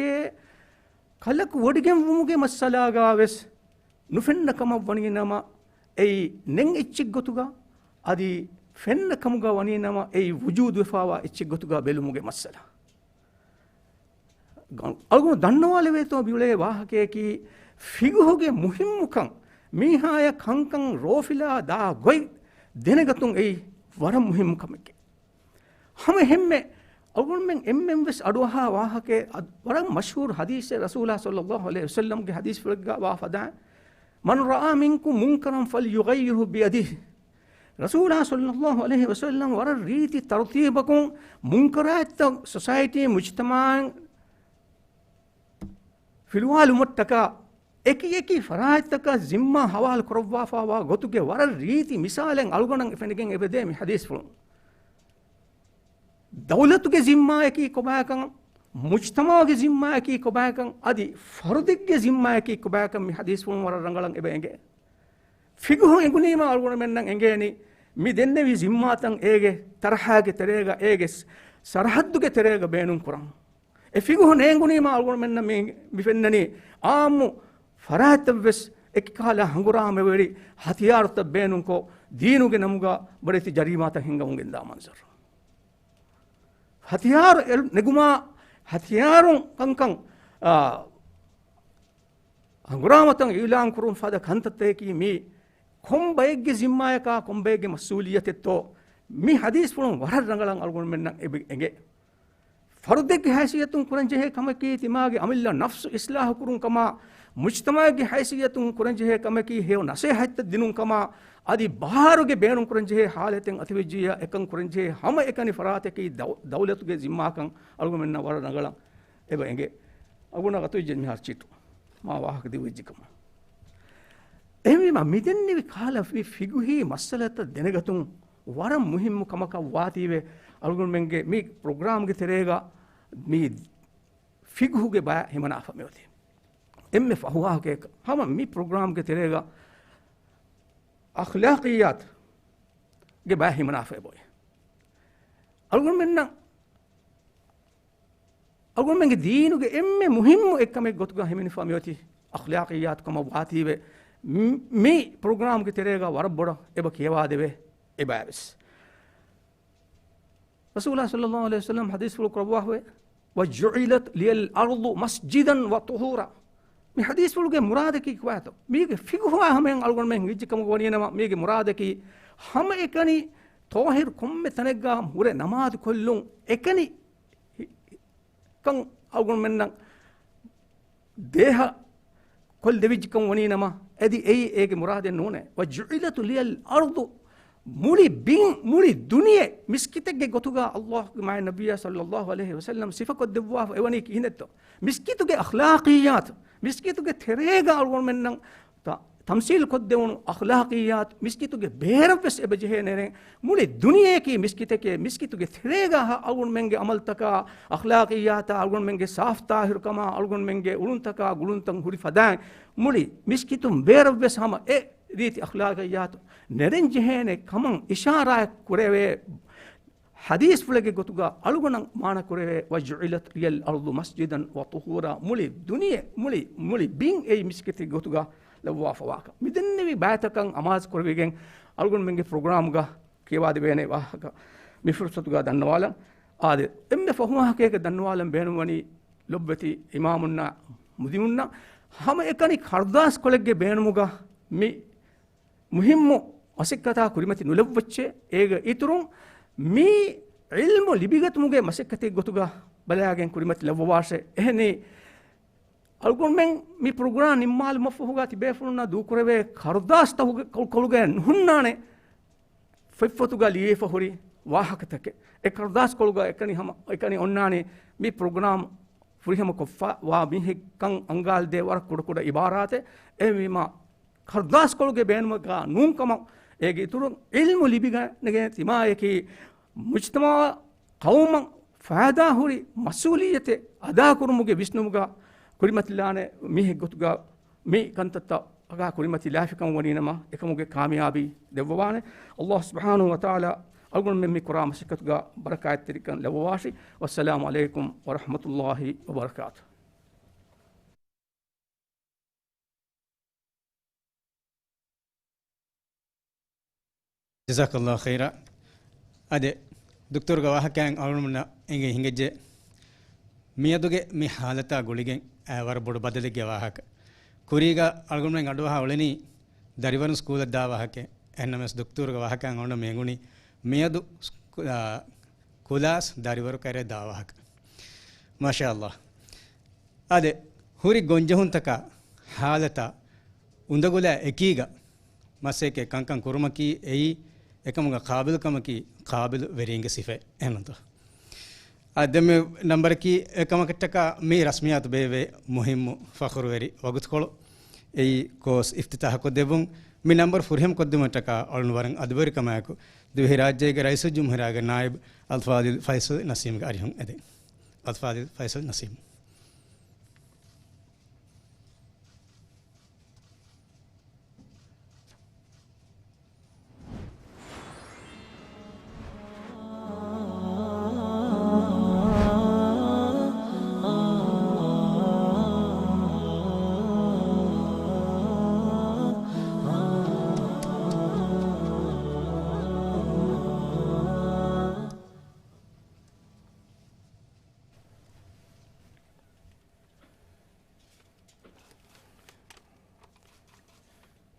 ކަލަކު ވޮޑިގެންވުމުގެ މައްސަލާގާވެސް ނުފެންނަ ކަމަށް ވަނީ ނަމަ، އެއީ ނެތް އެއްޗެއް ގޮތުގަ، އަދި ފެންނަ ކަމުގަ ވަނީ ނަމަ، އެއީ ވުޖޫދުވެފާވާ އެއްޗެއް ގޮތުގަ ބެލުމުގެ މައްސަލަ. އަޅުގަނޑު ދަންނަވާލެވޭތޯ މިއުޅޭ ވާހަކަޔަކީ، ފިޤުހުގެ މުހިއްމުކަން، މީހާޔަށް ކަންކަން ރޯފިލާ ދާ ގޮތް ދެނެގަތުން އެއީ ވަރަށް މުހިއްމު ކަމެކޭ. ހަމަ އެހެންމެ އަޅުގަނޑުމެން އެންމެން ވެސް އަޑުއަހާ ވާހަކައެއް، އަދް-، ވަރަށް މަޝްހޫރު ހަދީސެއް، ރަސޫލާ ޞައްލައްލާހު ޢަލައިހި ވަސައްލަމްގެ ހަދީސްފުޅެއްގަ ވާ ފަދައިން، "من رأى منكم منكرا فليغيره بيده." ރަސޫލާ ޞައްލައްލާހު ޢަލައިހި ވަސައްލަމް ވަރަށް ރީތި ތަރުތީބަކުން މުންކަރާތްތައް ސޮސައިޓީ، މުޖްތަމަޢަށް ފިލުވާލުމަށްޓަކާ އެކި އެކި ފަރާތްތަކަށް ޒިންމާ ހަވާލު ކުރައްވާފާވާ ގޮތުގެ ވަރަށް ރީތި މިސާލެއް އަޅުގަނޑަށް ފެނިގެން އެބަދޭ މި ހަދީސްފުޅުން. ދައުލަތުގެ ޒިންމާއަކީ ކޮބާކަން، މުޖްތަމަޢުގެ ޒިންމާއަކީ ކޮބާކަން، އަދި ފަރުދެއްގެ ޒިންމާއަކީ ކޮބާކަން މި ހަދީސްފުޅުން ވަރަށް ރަނގަޅަށް އެބަ އެނގޭ. ފިޤުހު އެނގުނީމާ އަޅުގަނޑުމެންނަށް އެނގޭނީ، މި ދެންނެވި ޒިންމާތައް އޭގެ ތަރަހާގެ ތެރޭގަ، އޭގެ ސަރަހައްދުގެ ތެރޭގަ ބޭނުން ކުރަން. އެ ފިޤުހު ނޭނގުނީމާ އަޅުގަނޑުމެންނަށް މި، މި ފެންނަނީ، އާއްމު ފަރާތްތައްވެސް އެކިކަހަލަ ހަނގުރާމަވެރި ހަތިޔާރުތައް ބޭނުންކޮށް، ދީނުގެ ނަމުގަ ބޮޑެތި ޖަރީމާތައް ހިންގަމުން ގެންދާ މަންޒަރު. ހަތިޔާރު އެޅު-، ނެގުމާ، ހަތިޔާރުން ކަންކަން، އާ، ހަނގުރާމަތައް އިޢުލާން ކުރުން ފަދަ ކަންތައްތަކަކީ މީ ކޮން ބައެއްގެ ޒިންމާޔަކާ، ކޮން ބައެއްގެ މަސްއޫލިއްޔަތެއްތޯ، މި ހަދީސްފުޅުން ވަރަށް ރަނގަޅަށް އަޅުގަނޑުމެންނަށް އެބަ އެނގޭ. ފަރުދެއްގެ ހައިސިއްޔަތުން ކުރަންޖެހޭ ކަމަކީ ތިމާގެ އަމިއްލަ ނަފްސު އިޞްލާޙު ކުރުން ކަމާ، މުޖްތަމަޢުގެ ހައިސިއްޔަތުން ކުރަންޖެހޭ ކަމަކީ ހެޔޮ ނަޞޭޙަތްތައް ދިނުން ކަމާ، އަދި ބަހާރުގެ ބޭނުން ކުރަންޖެހޭ ޙާލަތެއް އަތުވެއްޖިއްޔާ އެކަން ކުރަންޖެހޭ ހަމައެކަނި ފަރާތަކީ ދައު-، ދައުލަތުގެ ޒިންމާކަން އަޅުގަނޑުމެންނަށް ވަރަށް ރަނގަޅަށް އެބަ އެނގޭ. އަޅުގަނޑަށް އަތުވެއްޖެ މިހާރު ޗިޓު. މާ ވާހަކަ ދިއުވެއްޖެ ކަމަށް. އެހެންވީމާ، މިދެންނެވި ކަހަލަ މި ފިޤުހީ މައްސަލަތައް ދެނެގަތުން ވަރަށް މުހިއްމު ކަމަކަށް ވާތީވެ، އަޅުގަނޑުމެންގެ މި ޕްރޮގްރާމްގެ ތެރޭގަ މި ފިޤުހުގެ ބައި ހިމަނާފަ މިއޮތީ. އެންމެ ފަހު ވާހަކައަކަށް ހަމަ މި ޕްރޮގްރާމްގެ ތެރޭގަ އަޚްލާޤިއްޔާތުގެ ބައި ހިމަނާފަ އެބައޮތް. އަޅުގަނޑުމެންނަށް އަޅުގަނޑުމެންގެ ދީނުގެ އެންމެ މުހިއްމު އެއްކަމެއް ގޮތުގަ ހިމެނިފަ މިއޮތީ އަޚްލާޤިއްޔާތު ކަމަށް ވާތީވެ، މި، މި ޕްރޮގްރާމްގެ ތެރޭގަ ވަރަށް ބޮޑަށް އެބަ ކިޔަވާދެވޭ އެބައިވެސް. ރަސޫލާ ޞައްލައްލާހު ޢަލައިހި ވަސައްލަމް ޙަދީޘްފުޅު ކުރައްވާފައި، "وجعلت لي الأرض مسجدا وطهورا." މި ޙަދީޘްފުޅުގެ މުރާދަކީ ކޮބާތޯ؟ މީގެ ފިޤުހާ ހަމަޔަށް އަޅުގަނޑުމެން ހިނގިއްޖެ ކަމުގަ ވަނީނަމަ، މީގެ މުރާދަކީ ހަމައެކަނި ޠާހިރު ކޮންމެ ތަނެއްގަ ހުރެ ނަމާދު ކޮށްލުން އެކަނި ކަން އަޅުގަނޑުމެންނަށް ދޭހަ ކޮށްލެވިއްޖެކަން ވަނީނަމަ، އަދި އެއީ އޭގެ މުރާދެއް ނޫނޭ. "وجعلت لي الأرض"، މުޅި ބިން، މުޅި ދުނިޔެ މިސްކިތެއްގެ ގޮތުގަ ﷲ ގެ މާތް ނަބިއްޔާ ޞައްލައްލާހު ޢަލައިހި ވަސައްލަމް ސިފަކޮށްދެއްވާފަ އެވަނީ ކިހިނެއްތޯ؟ މިސްކިތުގެ އަޚްލާޤިއްޔާތު، މިސްކިތުގެ ތެރޭގަ އަޅުގަނޑުމެންނަށް ތަ-، ތަމްސީލު ކޮށްދެވުނު އަޚްލާޤިއްޔާތު، މިސްކިތުގެ ބޭރަށްވެސް އެބަޖެހޭ ނެރެން. މުޅި ދުނިޔެއަކީ މިސްކިތެކޭ، މިސްކިތުގެ ތެރޭގަ އަޅުގަނޑުމެންގެ އަމަލުތަކާ، އަޚްލާޤިއްޔާތާ، އަޅުގަނޑުމެންގެ ސާފު ޠާހިރުކަމާ، އަޅުގަނޑުމެންގެ އުޅުންތަކާ، ގުޅުންތައް ހުރި ފަދައިން، މުޅި މިސްކިތުން ބޭރަށްވެސް ހަމަ އެ ރީތި އަޚްލާޤިއްޔާތު ނެރެން ޖެހޭނެ ކަމަށް އިޝާރާތް ކުރެވޭ ޙަދީޘްފުޅެއްގެ ގޮތުގަ އަޅުގަނޑަށް މާނަ ކުރެވޭ، "وجعلت لي الأرض مسجدا وطهورا." މުޅި ދުނިޔެ، މުޅި، މުޅި ބިން އެއީ މިސްކިތެއް ގޮތުގަ ލައްވާފަވާކަން. މިދެންނެވި ބައިތަކަށް އަމާޒު ކުރެވިގެން އަޅުގަނޑުމެންގެ ޕްރޮގްރާމްގަ ކިޔަވާދެވޭނެ ވާހަކަ މި ފުރުސަތުގަ ދަންނަވާލަން. އާދެ، އެންމެ ފަހު ވާހަކައެއްގެ ދަންނަވާލަން ބޭނުންވަނީ ލޮބުވެތި އިމާމުންނާ މުދިމުންނަށް ހަމައެކަނި ކަރުދާސްކޮޅެއްގެ ބޭނުމުގަ މި މުހިއްމު މަސައްކަތާ ކުރިމަތި ނުލައްވައްޗޭ. އޭގެ އިތުރުން މި ޢިލްމު ލިބިގަތުމުގެ މަސައްކަތެއް ގޮތުގަ ބަލާގެން ކުރިމަތި ލައްވަވާށޭ. އެހެނީ، އަޅުގަނޑުމެން މި ޕްރޮގްރާމް ނިންމާލުމަށްފަހުގަ ތިބޭފުޅުންނާ ދޫކުރެވޭ ކަރުދާސްތަކުގެ ކޮ-، ކޮޅުގައި ނުހުންނާނެ ފޮތްފޮތުގަ ލިޔެފަ ހުރި ވާހަކަތަކެއް. އެ ކަރުދާސްކޮޅުގަ އެކަނި ހަމަ، އެކަނި އޮންނާނީ މި ޕްރޮގްރާމް ފުރިހަމަ ކޮށްފަ ވާ މީހެއްކަން އަންގާލަދޭ ވަރަށް ކުޑަކުޑަ އިބާރާތެއް. އެހެންވީމާ، ކަރުދާސްކޮޅުގެ ބޭނުމަކާ ނޫންކަމަށް، އޭގެ އިތުރުން ޢިލްމު ލިބިގެން ތިމާޔަކީ މުޖްތަމަޢަށް، ޤައުމަށް ފައިދާ ހުރި މަސްއޫލިއްޔަތެއް އަދާކުރުމުގެ ވިސްނުމުގަ ކުރިމަތިލާނެ މީހެއް ގޮތުގަ މި ކަންތައްތައް އަގާ ކުރިމަތި ލާފިކަން ވަނީނަމަ، އެކަމުގެ ކާމިޔާބީ ދެއްވަވާނެ. ﷲ ސުބްޙާނަހޫ ވަތަޢާލާ އަޅުގަނޑުމެން މި ކުރާ މަސައްކަތުގަ ބަރަކާތްތެރިކަން ލައްވަވާށި. ވައްސަލާމު ޢަލައިކުމް ވަރަޙްމަތުﷲ ވަބަރަކާތުހު. ޖަޒާކަﷲ ޚައިރާ. އާދެ، ދުކްތޯރުގެ ވާހަކައިން އަޅުގަނޑުމެންނަށް އެނގި ހިނގައްޖެ، މިއަދުގެ މި ހާލަތާ ގުޅިގެން އައި ވަރަށް ބޮޑު ބަދަލެއްގެ ވާހަކަ. ކުރީގަ އަޅުގަނޑުމެން އަޑުއަހާ އުޅެނީ ދަރިވަރުން ސްކޫލަށް ދާ ވާހަކަ. އެހެންނަމަވެސް ދުކްތޯރުގެ ވާހަކައިން އަޅުގަނޑު މި އެނގުނީ މިއަދު ސްކު-، އާ، ކުލާސް ދަރިވަރު ކައިރި ދާ ވާހަކަ. މާޝާﷲ. އާދެ، ހުރި ގޮންޖެހުންތަކާ ހާލަތާ އުނދަގުލާ އެކީގަ މަސައްކަތް ކަންކަން ކުރުމަކީ އެއީ އެކަމުގަ ޤާބިލުކަމަކީ ޤާބިލު ވެރީންގެ ސިފައެއް އެހެންތޯ؟ އާ، ދެން މި ނަންބަރަކީ އެކަމަކަށްޓަކާ މި ރަސްމިއްޔާތު ބޭއްވޭ މުހިއްމު ފަޚުރުވެރި ވަގުތުކޮޅު އެއީ ކޯސް އިފްތިތާޙް ކޮށްދެއްވުން. މި ނަންބަރު ފުރިހަމަ ކޮށްދިނުމަށްޓަކާ އަޅުން ވަރަށް އަދުބަރިކަމާއެކު ދިވެހިރާއްޖޭގެ ރައީސުލްޖުމްހޫރިއްޔާގެ ނާއިބު އަލްފާޟިލް ފައިސަލް ނަސީމްގެ އަރިހުން އެދެން. އަލްފާޟިލް ފައިސަލް ނަސީމް.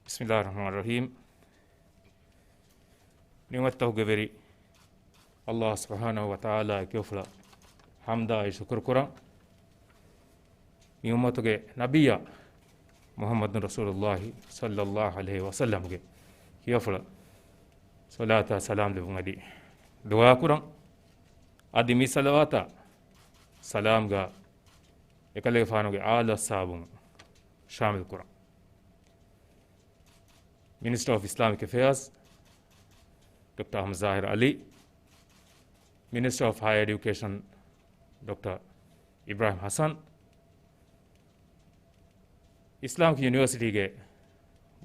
ބިސްމިﷲ ރަޙްމާނި ރަޙީމް. ނިޢުމަތްތަކުގެ ވެރި ﷲ ސުބްޙާނަހޫ ވަތަޢާލާ ކިޔޮފުޅަށް ޙަމްދާއި ޝުކުރު ކުރަން. މި އުއްމަތުގެ ނަބިއްޔާ މުޙައްމަދު ރަސޫލުﷲ ޞައްލަﷲ ޢަލައިހި ވަސައްލަމްގެ ކިޔޮފުޅަށް ޞަލާތާ ސަލާމް ލެއްވުން އަދި ދުޢާ ކުރަން. އަދި މި ޞަލަވާތާ ސަލާމްގަ އެކަލޭގެފާނުގެ އާލު އަޞްޙާބުން ޝާމިލް ކުރަން. މިނިސްޓަރ އޮފް އިސްލާމިކް އެފެއާޒް، ޑޮކްޓަރ އަޙްމަދު ޒާހިރު ޢަލީ، މިނިސްޓަރ އޮފް ހަޔަރ އެޑިއުކޭޝަން، ޑޮކްޓަރ އިބްރާހިމް ޙަސަން، އިސްލާމިކް ޔުނިވަރސިޓީގެ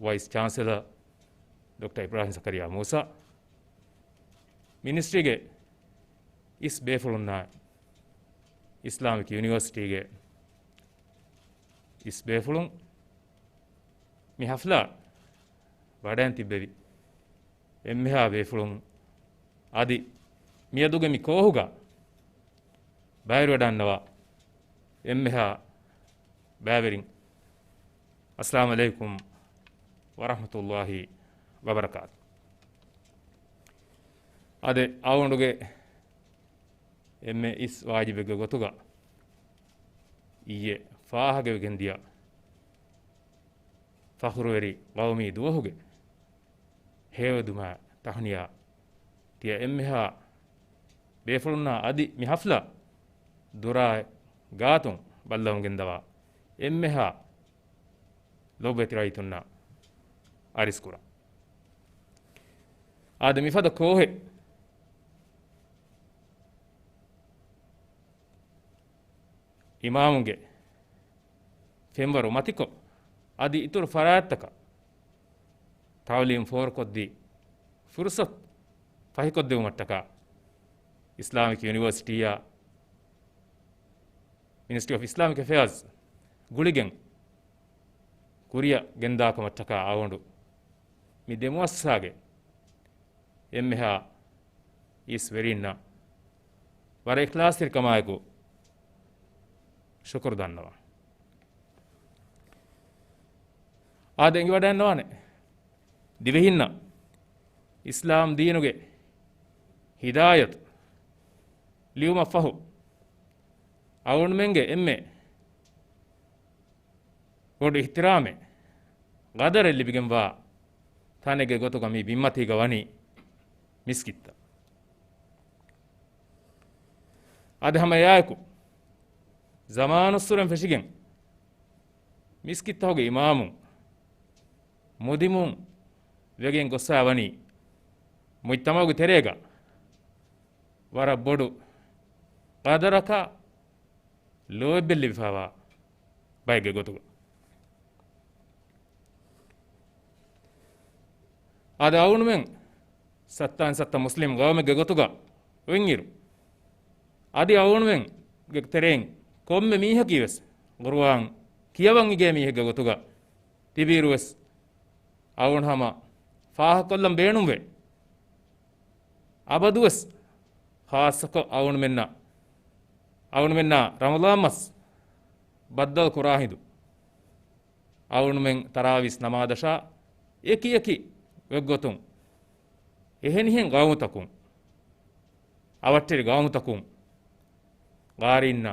ވައިސް ޗާންސެލަރ، ޑޮކްޓަރ އިބްރާހިމް ޒަކަރިޔާ މޫސާ، މިނިސްޓްރީގެ އިސް ބޭފުޅުންނާ، އިސްލާމިކް ޔުނިވަރސިޓީގެ އިސް ބޭފުޅުން، މި ޙަފްލާ ވަޑައިން ތިއްބެވި އެންމެހާ ބޭފުޅުން، އަދި މިއަދުގެ މި ކޯހުގަ ބައިވެރިވަޑައިންނަވާ އެންމެހާ ބައިވެރިން، އައްސަލާމު ޢަލައިކުމް ވަރަޙްމަތުﷲ ވަބަރަކާތު. އާދެ، އަޅުގަނޑުގެ އެންމެ އިސް ވާޖިބެއްގެ ގޮތުގަ އިއްޔެ ފާހަގަވެގެން ދިޔަ ފަޚުރުވެރި ޤައުމީ ދުވަހުގެ ހެޔޮއެދުމާ ތަހުނިޔާ ތިޔަ އެންމެހާ ބޭފުޅުންނާ އަދި މި ޙަފްލާ ދުރާ ގާތުން ބައްލަވަން ގެންދަވާ އެންމެހާ ލޮބުވެތި ރައްޔިތުންނަށް އަރިސްކުރަން. އާދެ، މިފަދަ ކޯހެއް އިމާމުންގެ ފެންވަރު މަތިކޮށް، އަދި އިތުރު ފަރާތްތަކަށް ތައުލީމް ފޯރުކޮށްދީ، ފުރުސަތު ފަހިކޮށްދެވުމަށްޓަކާ، އިސްލާމިކް ޔުނިވަރސިޓީއާ މިނިސްޓްރީ އޮފް އިސްލާމިކް އެފެއާޒް ގުޅިގެން ކުރިއަށް ގެންދާކަމަށްޓަކާ އަޅުގަނޑު މި ދެ މުއައްސަސާގެ އެންމެހާ އިސް ވެރީންނަށް ވަރަށް އިޚްލާޞްތެރިކަމާއެކު ޝުކުރު ދަންނަވަން. އާދެ، އެނގިވަޑައިގަންނަވާނެ، ދިވެހިންނަށް އިސްލާމް ދީނުގެ ހިދާޔަތު ލިޔުމަށްފަހު، އަޅުގަނޑުމެންގެ އެންމެ ބޮޑު އިޙްތިރާމެއް، ޤަދަރެއް ލިބިގެންވާ ތަނެއްގެ ގޮތުގަ މި ބިންމަތީގަ ވަނީ މިސްކިތްތައް. އަދި ހަމަ އެއާއެކު، ޒަމާނުއްސުރެން ފެށިގެން މިސްކިތްތަކުގެ އިމާމުން މުދިމުން ވެގެން ގޮސްފައި ވަނީ، މުޖްތަމަޢުގެ ތެރޭގަ ވަރަށް ބޮޑު ޤަދަރަކާ ލޯތްބެއް ލިބިފައިވާ ބައެއްގެ ގޮތުގަ. އަދި އަޅުގަނޑުމެން ސައްތައިން ސައްތަ މުސްލިމް ޤައުމެއްގެ ގޮތުގަ އޮތްއިރު، އަދި އަޅުގަނޑުމެންގެ ތެރެއިން ކޮންމެ މީހަކީވެސް ޤުރުއާން ކިޔަވަން އިގޭ މީހެއްގެ ގޮތުގަ ތިބިއިރުވެސް، އަޅުގަނޑު ހަމަ ފާހަގަކޮށްލަން ބޭނުންވޭ، އަބަދުވެސް ޚާއްޞަކޮށް އަޅުގަނޑުމެންނަށް، އަޅުގަނޑުމެންނާ ރަމަޟާން މަސް ބައްދަލު ކުރާ ހިނދު، އަޅުގަނޑުމެން ތަރާވީސް ނަމާދަށާ އެކި އެކި އޮތްގޮތުން، އެހެނިހެން ގައުމުތަކުން، އަވަށްޓެރި ގައުމުތަކުން ގާރީންނާ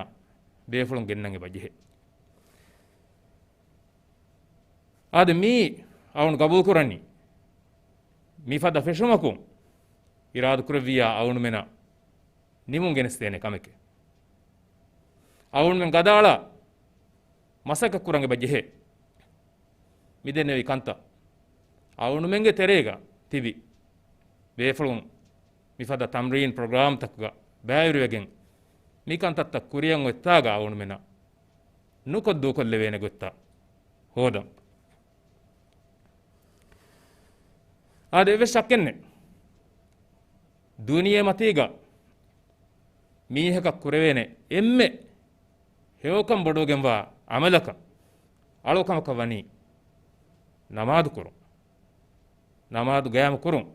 ބޭފުޅުން ގެންނަން އެބަ ޖެހޭ. އާދެ، މީ އަޅުގަނޑު ގަބޫލުކުރަނީ، މިފަދަ ފެށުމަކުން އިރާދަކުރެއްވިއްޔާ އަޅުގަނޑުމެނަށް ނިމުން ގެނެސްދޭނެ ކަމެކޭ. އަޅުގަނޑުމެން ގަދައަޅާ މަސައްކަތް ކުރަން އެބަ ޖެހޭ. މިދެންނެވި ކަންތައް އަޅުގަނޑުމެންގެ ތެރޭގަ ތިބި ބޭފުޅުން މިފަދަ ތަމްރީން ޕްރޮގްރާމްތަކުގަ ބައިވެރިވެގެން، މި ކަންތައްތައް ކުރިއަށް އޮތްތާގަ އަޅުގަނޑުމެނަށް ނުކޮށް ދޫކޮށްލެވޭނެ ގޮތްތައް ހޯދަން. އާދެ، އެއްވެސް ޝައްކެއްނެތް، ދުނިޔެ މަތީގަ މީހަކަށް ކުރެވޭނެ އެންމެ ހެޔޮކަން ބޮޑުވެގެންވާ ޢަމަލަކަށް އަޅުކަމަކަށް ވަނީ ނަމާދު ކުރުން. ނަމާދު ގައިމު ކުރުން.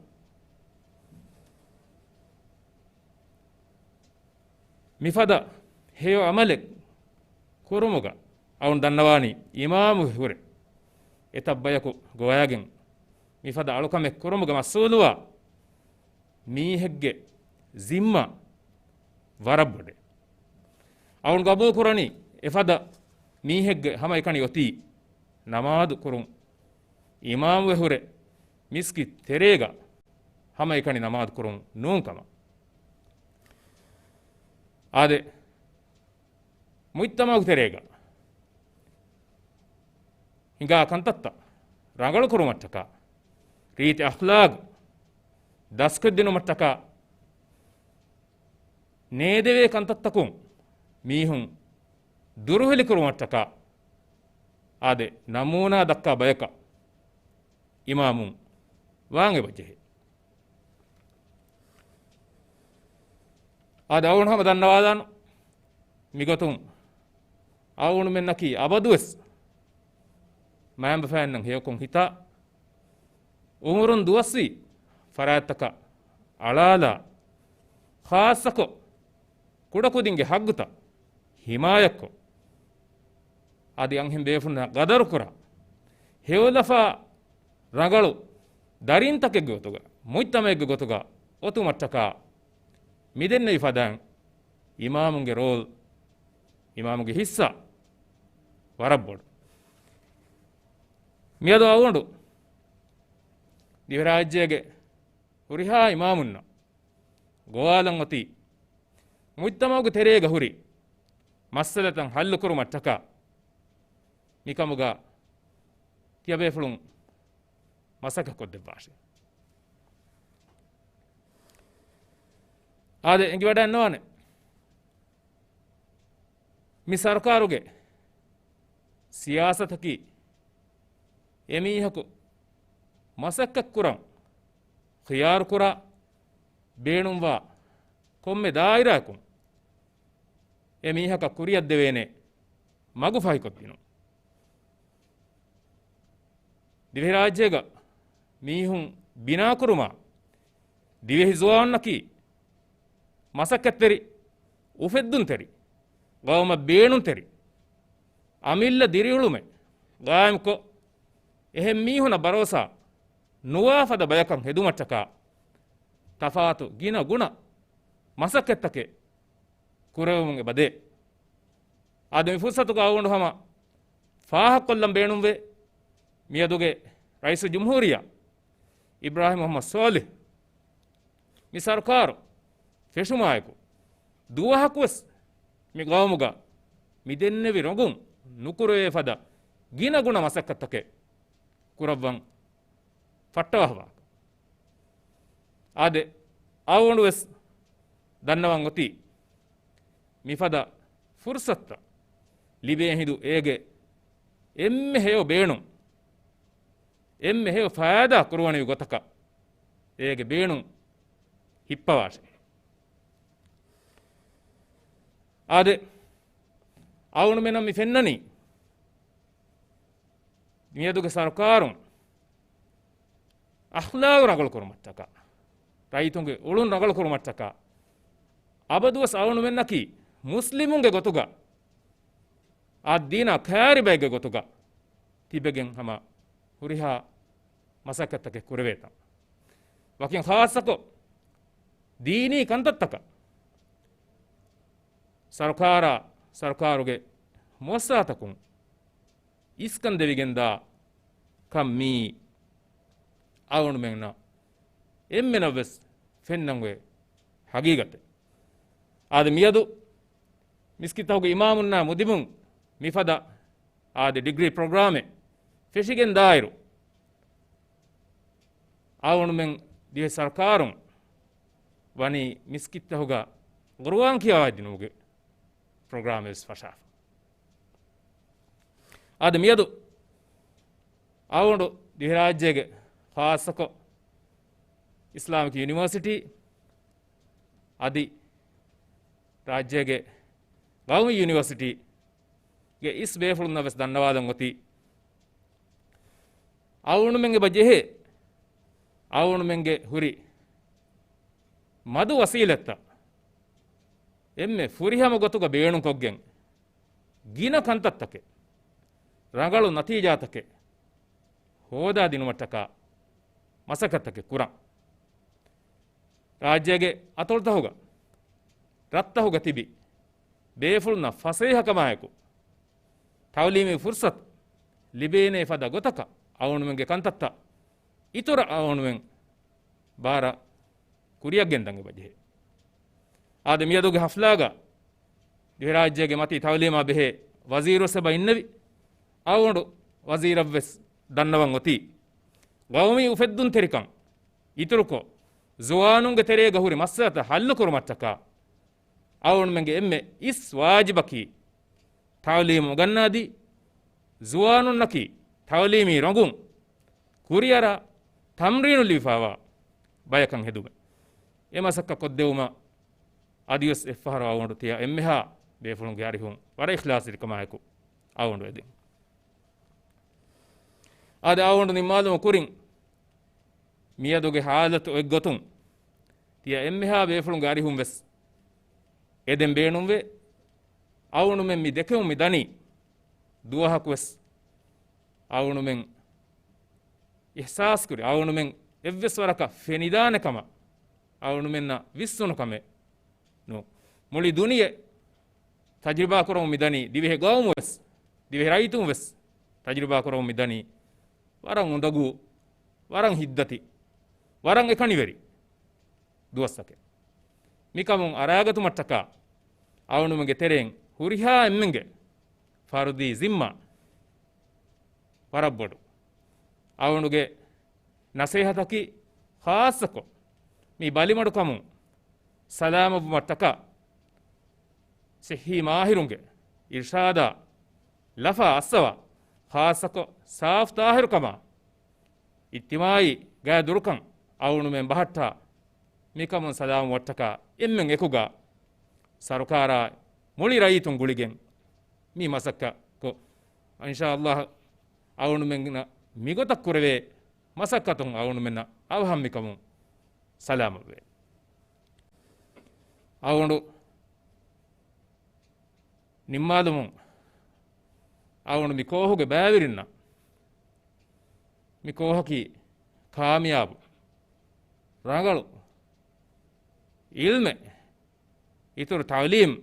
މިފަދަ ހެޔޮ ޢަމަލެއް ކުރުމުގަ އަޅުން ދަންނަވާނީ އިމާމު ހުރެ އެތައް ބަޔަކު ގޮވައިގެން މިފަދަ އަޅުކަމެއް ކުރުމުގެ މަސްއޫލުވާ މީހެއްގެ ޒިންމާ ވަރަށް ބޮޑޭ. އަޅުން ގަބޫލު ކުރަނީ އެފަދަ މީހެއްގެ ހަމައެކަނި އޮތީ ނަމާދު ކުރުން، އިމާމުވެ ހުރެ މިސްކިތް ތެރޭގަ ހަމައެކަނި ނަމާދު ކުރުން ނޫން ކަމަށް. އާދެ، މުޖްތަމަޢުގެ ތެރޭގަ ހިނގާ ކަންތައްތައް ރަނގަޅު ކުރުމަށްޓަކާ، ރީތި އަޚްލާގު ދަސްކޮށްދިނުމަށްޓަކާ، ނޭދެވޭ ކަންތައްތަކުން މީހުން ދުރުހެލި ކުރުމަށްޓަކާ، އާދެ، ނަމޫނާ ދައްކާ ބަޔަކަށް އިމާމުން ވާން އެބަ ޖެހޭ. އާދެ، އަޅުގަނޑު ހަމަ ދަންނަވާލާނު މިގޮތުން އަޅުގަނޑުމެންނަކީ އަބަދުވެސް މައިންބަފައިންނަށް ހެޔޮކޮށް ހިތާ، އުމުރުން ދުވަސްވީ ފަރާތްތަކަށް އަޅާލާ، ޚާއްޞަކޮށް ކުޑަކުދިންގެ ހައްގުތައް ހިމާޔަތްކޮށް، އަދި އަންހެން ބޭފުޅުންނާ ގަދަރުކުރާ، ހެޔޮލަފާ ރަނގަޅު ދަރިންތަކެއްގެ ގޮތުގަ، މުޖްތަމަޢެއްގެ ގޮތުގަ އޮތުމަށްޓަކާ މިދެންނެވި ފަދައިން އިމާމުންގެ ރޯލް، އިމާމުގެ ހިއްސާ ވަރަށް ބޮޑު. މިއަދު އަޅުގަނޑު ދިވެހިރާއްޖޭގެ ހުރިހާ އިމާމުންނަށް ގޮވާލަން އޮތީ، މުޖްތަމަޢުގެ ތެރޭގަ ހުރި މައްސަލަތައް ޙައްލުކުރުމަށްޓަކާ، މިކަމުގަ ތިޔަބޭފުޅުން މަސައްކަތް ކޮށްދެއްވާށޭ. އާދެ، އެނގިވަޑައިންނަވާނެ. މި ސަރުކާރުގެ ސިޔާސަތަކީ އެމީހަކު މަސައްކަތްކުރަން ޚިޔާރުކުރާ، ބޭނުންވާ ކޮންމެ ދާއިރާއަކުން އެ މީހަކަށް ކުރިއަށްދެވޭނެ މަގު ފަހިކޮށްދިނުން. ދިވެހިރާއްޖޭގަ މީހުން ބިނާކުރުމާ، ދިވެހި ޒުވާންނަކީ މަސައްކަތްތެރި، އުފެއްދުންތެރި، ގައުމަށް ބޭނުންތެރި، އަމިއްލަ ދިރިއުޅުމެއް ގާއިމްކޮށް، އެހެން މީހުނަށް ބަރޯސާ ނުވާ ފަދަ ބަޔަކަށް ހެދުމަށްޓަކާ، ތަފާތު ގިނަ ގުނަ މަސައްކަތްތަކެއް ކުރެވެމުން އެބަދޭ. އާދެ، މި ފުރުސަތުގަ އަޅުގަނޑު ހަމަ ފާހަގަކޮށްލަން ބޭނުންވޭ، މިއަދުގެ ރައީސުލްޖުމްހޫރިއްޔާ އިބްރާހިމް މުޙައްމަދު ޞާލިޙް މި ސަރުކާރު ފެށުމާއެކު، ދުވަހަކުވެސް މި ގައުމުގަ މި ދެންނެވި ރޮނގުން ނުކުރެވޭ ފަދަ ގިނަ ގުނަ މަސައްކަތްތަކެއް ކުރައްވަން ފައްޓަވާފަ. އާދެ، އަޅުގަނޑުވެސް ދަންނަވަން އޮތީ، މިފަދަ ފުރުސަތުތައް ލިބޭ ހިނދު އޭގެ އެންމެ ހެޔޮ ބޭނުން، އެންމެ ހެޔޮ ފައިދާ ކުރުވަނިވި ގޮތަކަށް އޭގެ ބޭނުން ހިއްޕަވާށޭ. އާދެ، އަޅުގަނޑުމެންނަށް މި ފެންނަނީ، މިއަދުގެ ސަރުކާރުން އަޚްލާގު ރަނގަޅު ކުރުމަށްޓަކާ، ރައްޔިތުންގެ އުޅުން ރަނގަޅު ކުރުމަށްޓަކާ، އަބަދުވެސް އަޅުގަނޑުމެންނަކީ މުސްލިމުންގެ ގޮތުގަ އާ ދީނާ ކައިރި ބައެއްގެ ގޮތުގަ ތިބެގެން ހަމަ ހުރިހާ މަސައްކަތްތަކެއް ކުރެވޭތަން. ވަކިން ޚާއްޞަކޮށް، ދީނީ ކަންތައްތަކަށް ސަރުކާރާ، ސަރުކާރުގެ މުއައްސަސާތަކުން އިސްކަން ދެވިގެންދާ ކަން މީ އަޅުގަނޑުމެންނަށް އެންމެނަށްވެސް ފެންނަން އޮތް ހަގީގަތެއް. އާދެ، މިއަދު މިސްކިތްތަކުގެ އިމާމުންނާ މުދިބުން މިފަދަ އާދެ، ޑިގްރީ ޕްރޮގްރާމެއް ފެށިގެން ދާއިރު، އަޅުގަނޑުމެން ދިވެހި ސަރުކާރުން ވަނީ މިސްކިތްތަކުގަ ޤުރުއާން ކިޔަވައިދިނުމުގެ ޕްރޮގްރާމެއް ވެސް ފަށާފަ. އާދެ، މިއަދު އަޅުގަނޑު ދިވެހިރާއްޖޭގެ ޚާއްޞަކޮށް އިސްލާމިކް ޔުނިވަރސިޓީ އަދި ރާއްޖޭގެ ޤައުމީ ޔުނިވަރސިޓީގެ އިސް ބޭފުޅުންނަށް ވެސް ދަންނަވާލަން އޮތީ، އަޅުގަނޑުމެން އެބަ ޖެހޭ، އަޅުގަނޑުމެންގެ ހުރި މަދު ވަސީލަތްތައް އެންމެ ފުރިހަމަ ގޮތުގަ ބޭނުންކޮށްގެން، ގިނަ ކަންތައްތަކެއް، ރަނގަޅު ނަތީޖާތަކެއް ހޯދާދިނުމަށްޓަކާ މަސައްކަތްތަކެއް ކުރަން. ރާއްޖޭގެ އަތޮޅުތަކުގަ، ރަށްތަކުގަ ތިބި ބޭފުޅުންނަށް ފަސޭހަކަމާއެކު، ތަޢުލީމީ ފުރުޞަތު ލިބޭނޭ ފަދަ ގޮތަކަށް އަޅުގަނޑުމެންގެ ކަންތައްތައް އިތުރަށް އަޅުގަނޑުމެން ބާރަށް ކުރިއަށް ގެންދަން އެބަޖެހޭ. އާދެ، މިއަދުގެ ހަފްލާގަ ދިވެހިރާއްޖޭގެ މަތީ ތަޢުލީމާ ބެހޭ ވަޒީރުވެސް އެބަ އިންނެވި. އަޅުގަނޑު ވަޒީރަށްވެސް ދަންނަވަން އޮތީ، ގައުމީ އުފެއްދުންތެރިކަން އިތުރުކޮށް، ޒުވާނުންގެ ތެރޭގަ ހުރި މައްސަލަތައް ހައްލުކުރުމަށްޓަކާ، އަޅުގަނޑުމެންގެ އެންމެ އިސް ވާޖިބަކީ، ތަޢުލީމު އުނގަންނާދީ، ޒުވާނުންނަކީ ތަޢުލީމީ ރޮނގުން ކުރިއަރާ، ތަމްރީނު ލިބިފައިވާ ބަޔަކަށް ހެދުމެއް. އެ މަސައްކަތް ކޮށްދެވުމަށް އަދިވެސް އެއްފަހަރު އަޅުގަނޑު ތިޔަ އެންމެހާ ބޭފުޅުންގެ އަރިހުން ވަރަށް އިޚްލާޞްތެރިކަމާއެކު އަޅުގަނޑު އެދެން. އާދެ، އަޅުގަނޑު ނިންމާލުމަށް ކުރިން، މިއަދުގެ ހާލަތު އޮތްގޮތުން ތިޔަ އެންމެހާ ބޭފުޅުންގެ އަރިހުން ވެސް އެދެން ބޭނުންވޭ. އަޅުގަނޑުމެން މި ދެކެވުން މި ދަނީ، ދުވަހަކު ވެސް އަޅުގަނޑުމެން އިޙްސާސްކުރި، އަޅުގަނޑުމެން އެއްވެސް ވަރަކަށް ފެނިދާނެ ކަމަށް އަޅުގަނޑުމެންނަށް ވިސްނުނު ކަމެއް ނޫން. މުޅި ދުނިޔެ ތަޖުރިބާ ކުރަމުން މިދަނީ، ދިވެހި ގައުމު ވެސް، ދިވެހި ރައްޔިތުން ވެސް ތަޖުރިބާ ކުރަމުން މިދަނީ، ވަރަށް އުނދަގޫ، ވަރަށް ހިތްދަތި، ވަރަށް އެކަނިވެރި ދުވަސްތަކެއް. މިކަމުން އަރާގަތުމަށްޓަކާ އަޅުގަނޑުމެންގެ ތެރެއިން ހުރިހާ އެންމެންގެ ފަރުދީ ޒިންމާ ވަރަށް ބޮޑު. އަޅުގަނޑުގެ ނަސޭހަތަކީ ޚާއްޞަކޮށް، މި ބަލިމަޑުކަމުން ސަލާމަތްވުމަށްޓަކާ، ޞިއްޙީ މާހިރުންގެ އިރްޝާދާ ލަފާ އައްސަވާ، ޚާއްޞަކޮށް ސާފު ޠާހިރުކަމާ އިޖްތިމާޢީ ގާތް ދުރުކަން އަޅުގަނޑުމެން ބަހައްޓާ، މިކަމުން ސަލާމަތްވައްޓަކާ އެންމެން އެކުގަ ސަރުކާރާ މުޅި ރައްޔިތުން ގުޅިގެން މި މަސައްކަތް ކޮށް، އިންޝާﷲ އަޅުގަނޑުމެންނަށް މިގޮތަށް ކުރެވޭ މަސައްކަތުން އަޅުގަނޑުމެންނަށް އަވަހަށް މިކަމުން ސަލާމަތްވޭ. އަޅުގަނޑު ނިންމާލުމުން އަޅުގަނޑު މި ކޯހުގެ ބައިވެރިންނަށް މި ކޯހަކީ ކާމިޔާބު، ރަނގަޅު އިލްމެއް، އިތުރު ތަޢުލީމް،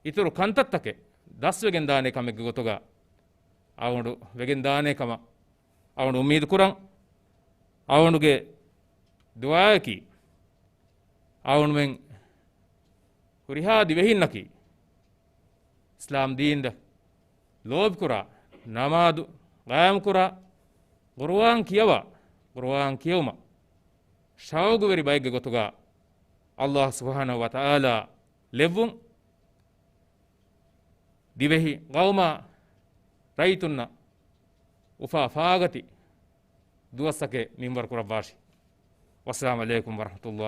އިތުރު ކަންތައްތަކެއް ދަސްވެގެން ދާނެ ކަމެއްގެ ގޮތުގަ އަޅުގަނޑު ވެގެން ދާނެ ކަމަށް އަޅުގަނޑު އުއްމީދު ކުރަން. އަޅުގަނޑުގެ ދުޢާއަކީ އަޅުގަނޑުމެން ހުރިހާ ދިވެހިންނަކީ އިސްލާމް ދީންދަށް ލޯބިކުރާ، ނަމާދު ޤާއިމްކުރާ، ޤުރުއާން ކިޔަވާ، ޤުރުއާން ކިޔެވުމަށް ޝައުޤުވެރި ބައެއްގެ ގޮތުގަ ﷲ ސުބްޙާނަހޫ ވަތަޢާލާ ލެއްވުން، ދިވެހި ޤައުމާ ރައްޔިތުންނަށް އުފާ ފާގަތި ދުވަސްތަކެއް މިންވަރު ކުރައްވާށި. ވައްސަލާމު ޢަލައިކުމް ވަރަޙްމަތުﷲ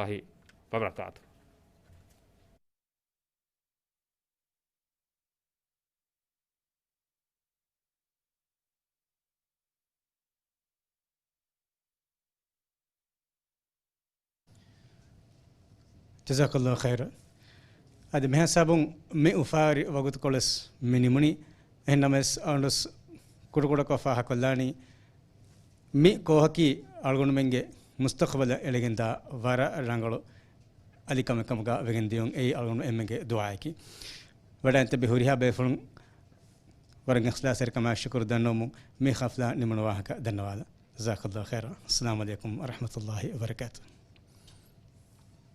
ވަބަރަކާތުހު. ޖަޒާކަﷲ ޚައިރަން. އަދި މިހިސާބުން މި އުފާވެރި ވަގުތުކޮޅެއް މި ނިމުނީ. އެހެންނަމަވެސް އަޅުގަނޑު ކުޑަކުޑަކޮށް ފާހަގަކޮށްލާނީ މި ކޯހަކީ އަޅުގަނޑުމެންގެ މުސްތަޤުބަލަށް އެޅިގެންދާ ވަރަށް ރަނގަޅު އަލިކަމެއް ކަމުގަ ވެގެން ދިޔުން. އެއީ އަޅުގަނޑު އެންމެންގެ ދުޢާއަކީ. ވަޑައިން ތިބި ހުރިހާ ބޭފުޅުން ވަރަށް އިޚްލާޞްތެރިކަމާ ޝުކުރު ދަންނަވަމުން މި ޙަފްލާ ނިމުނު ވާހަކަ ދަންނަވާލަން. ޖަޒާކަﷲ ޚައިރަން. އައްސަލާމު ޢަލައިކުމް ވަރަޙްމަތުﷲ ވަބަރަކާތުހު.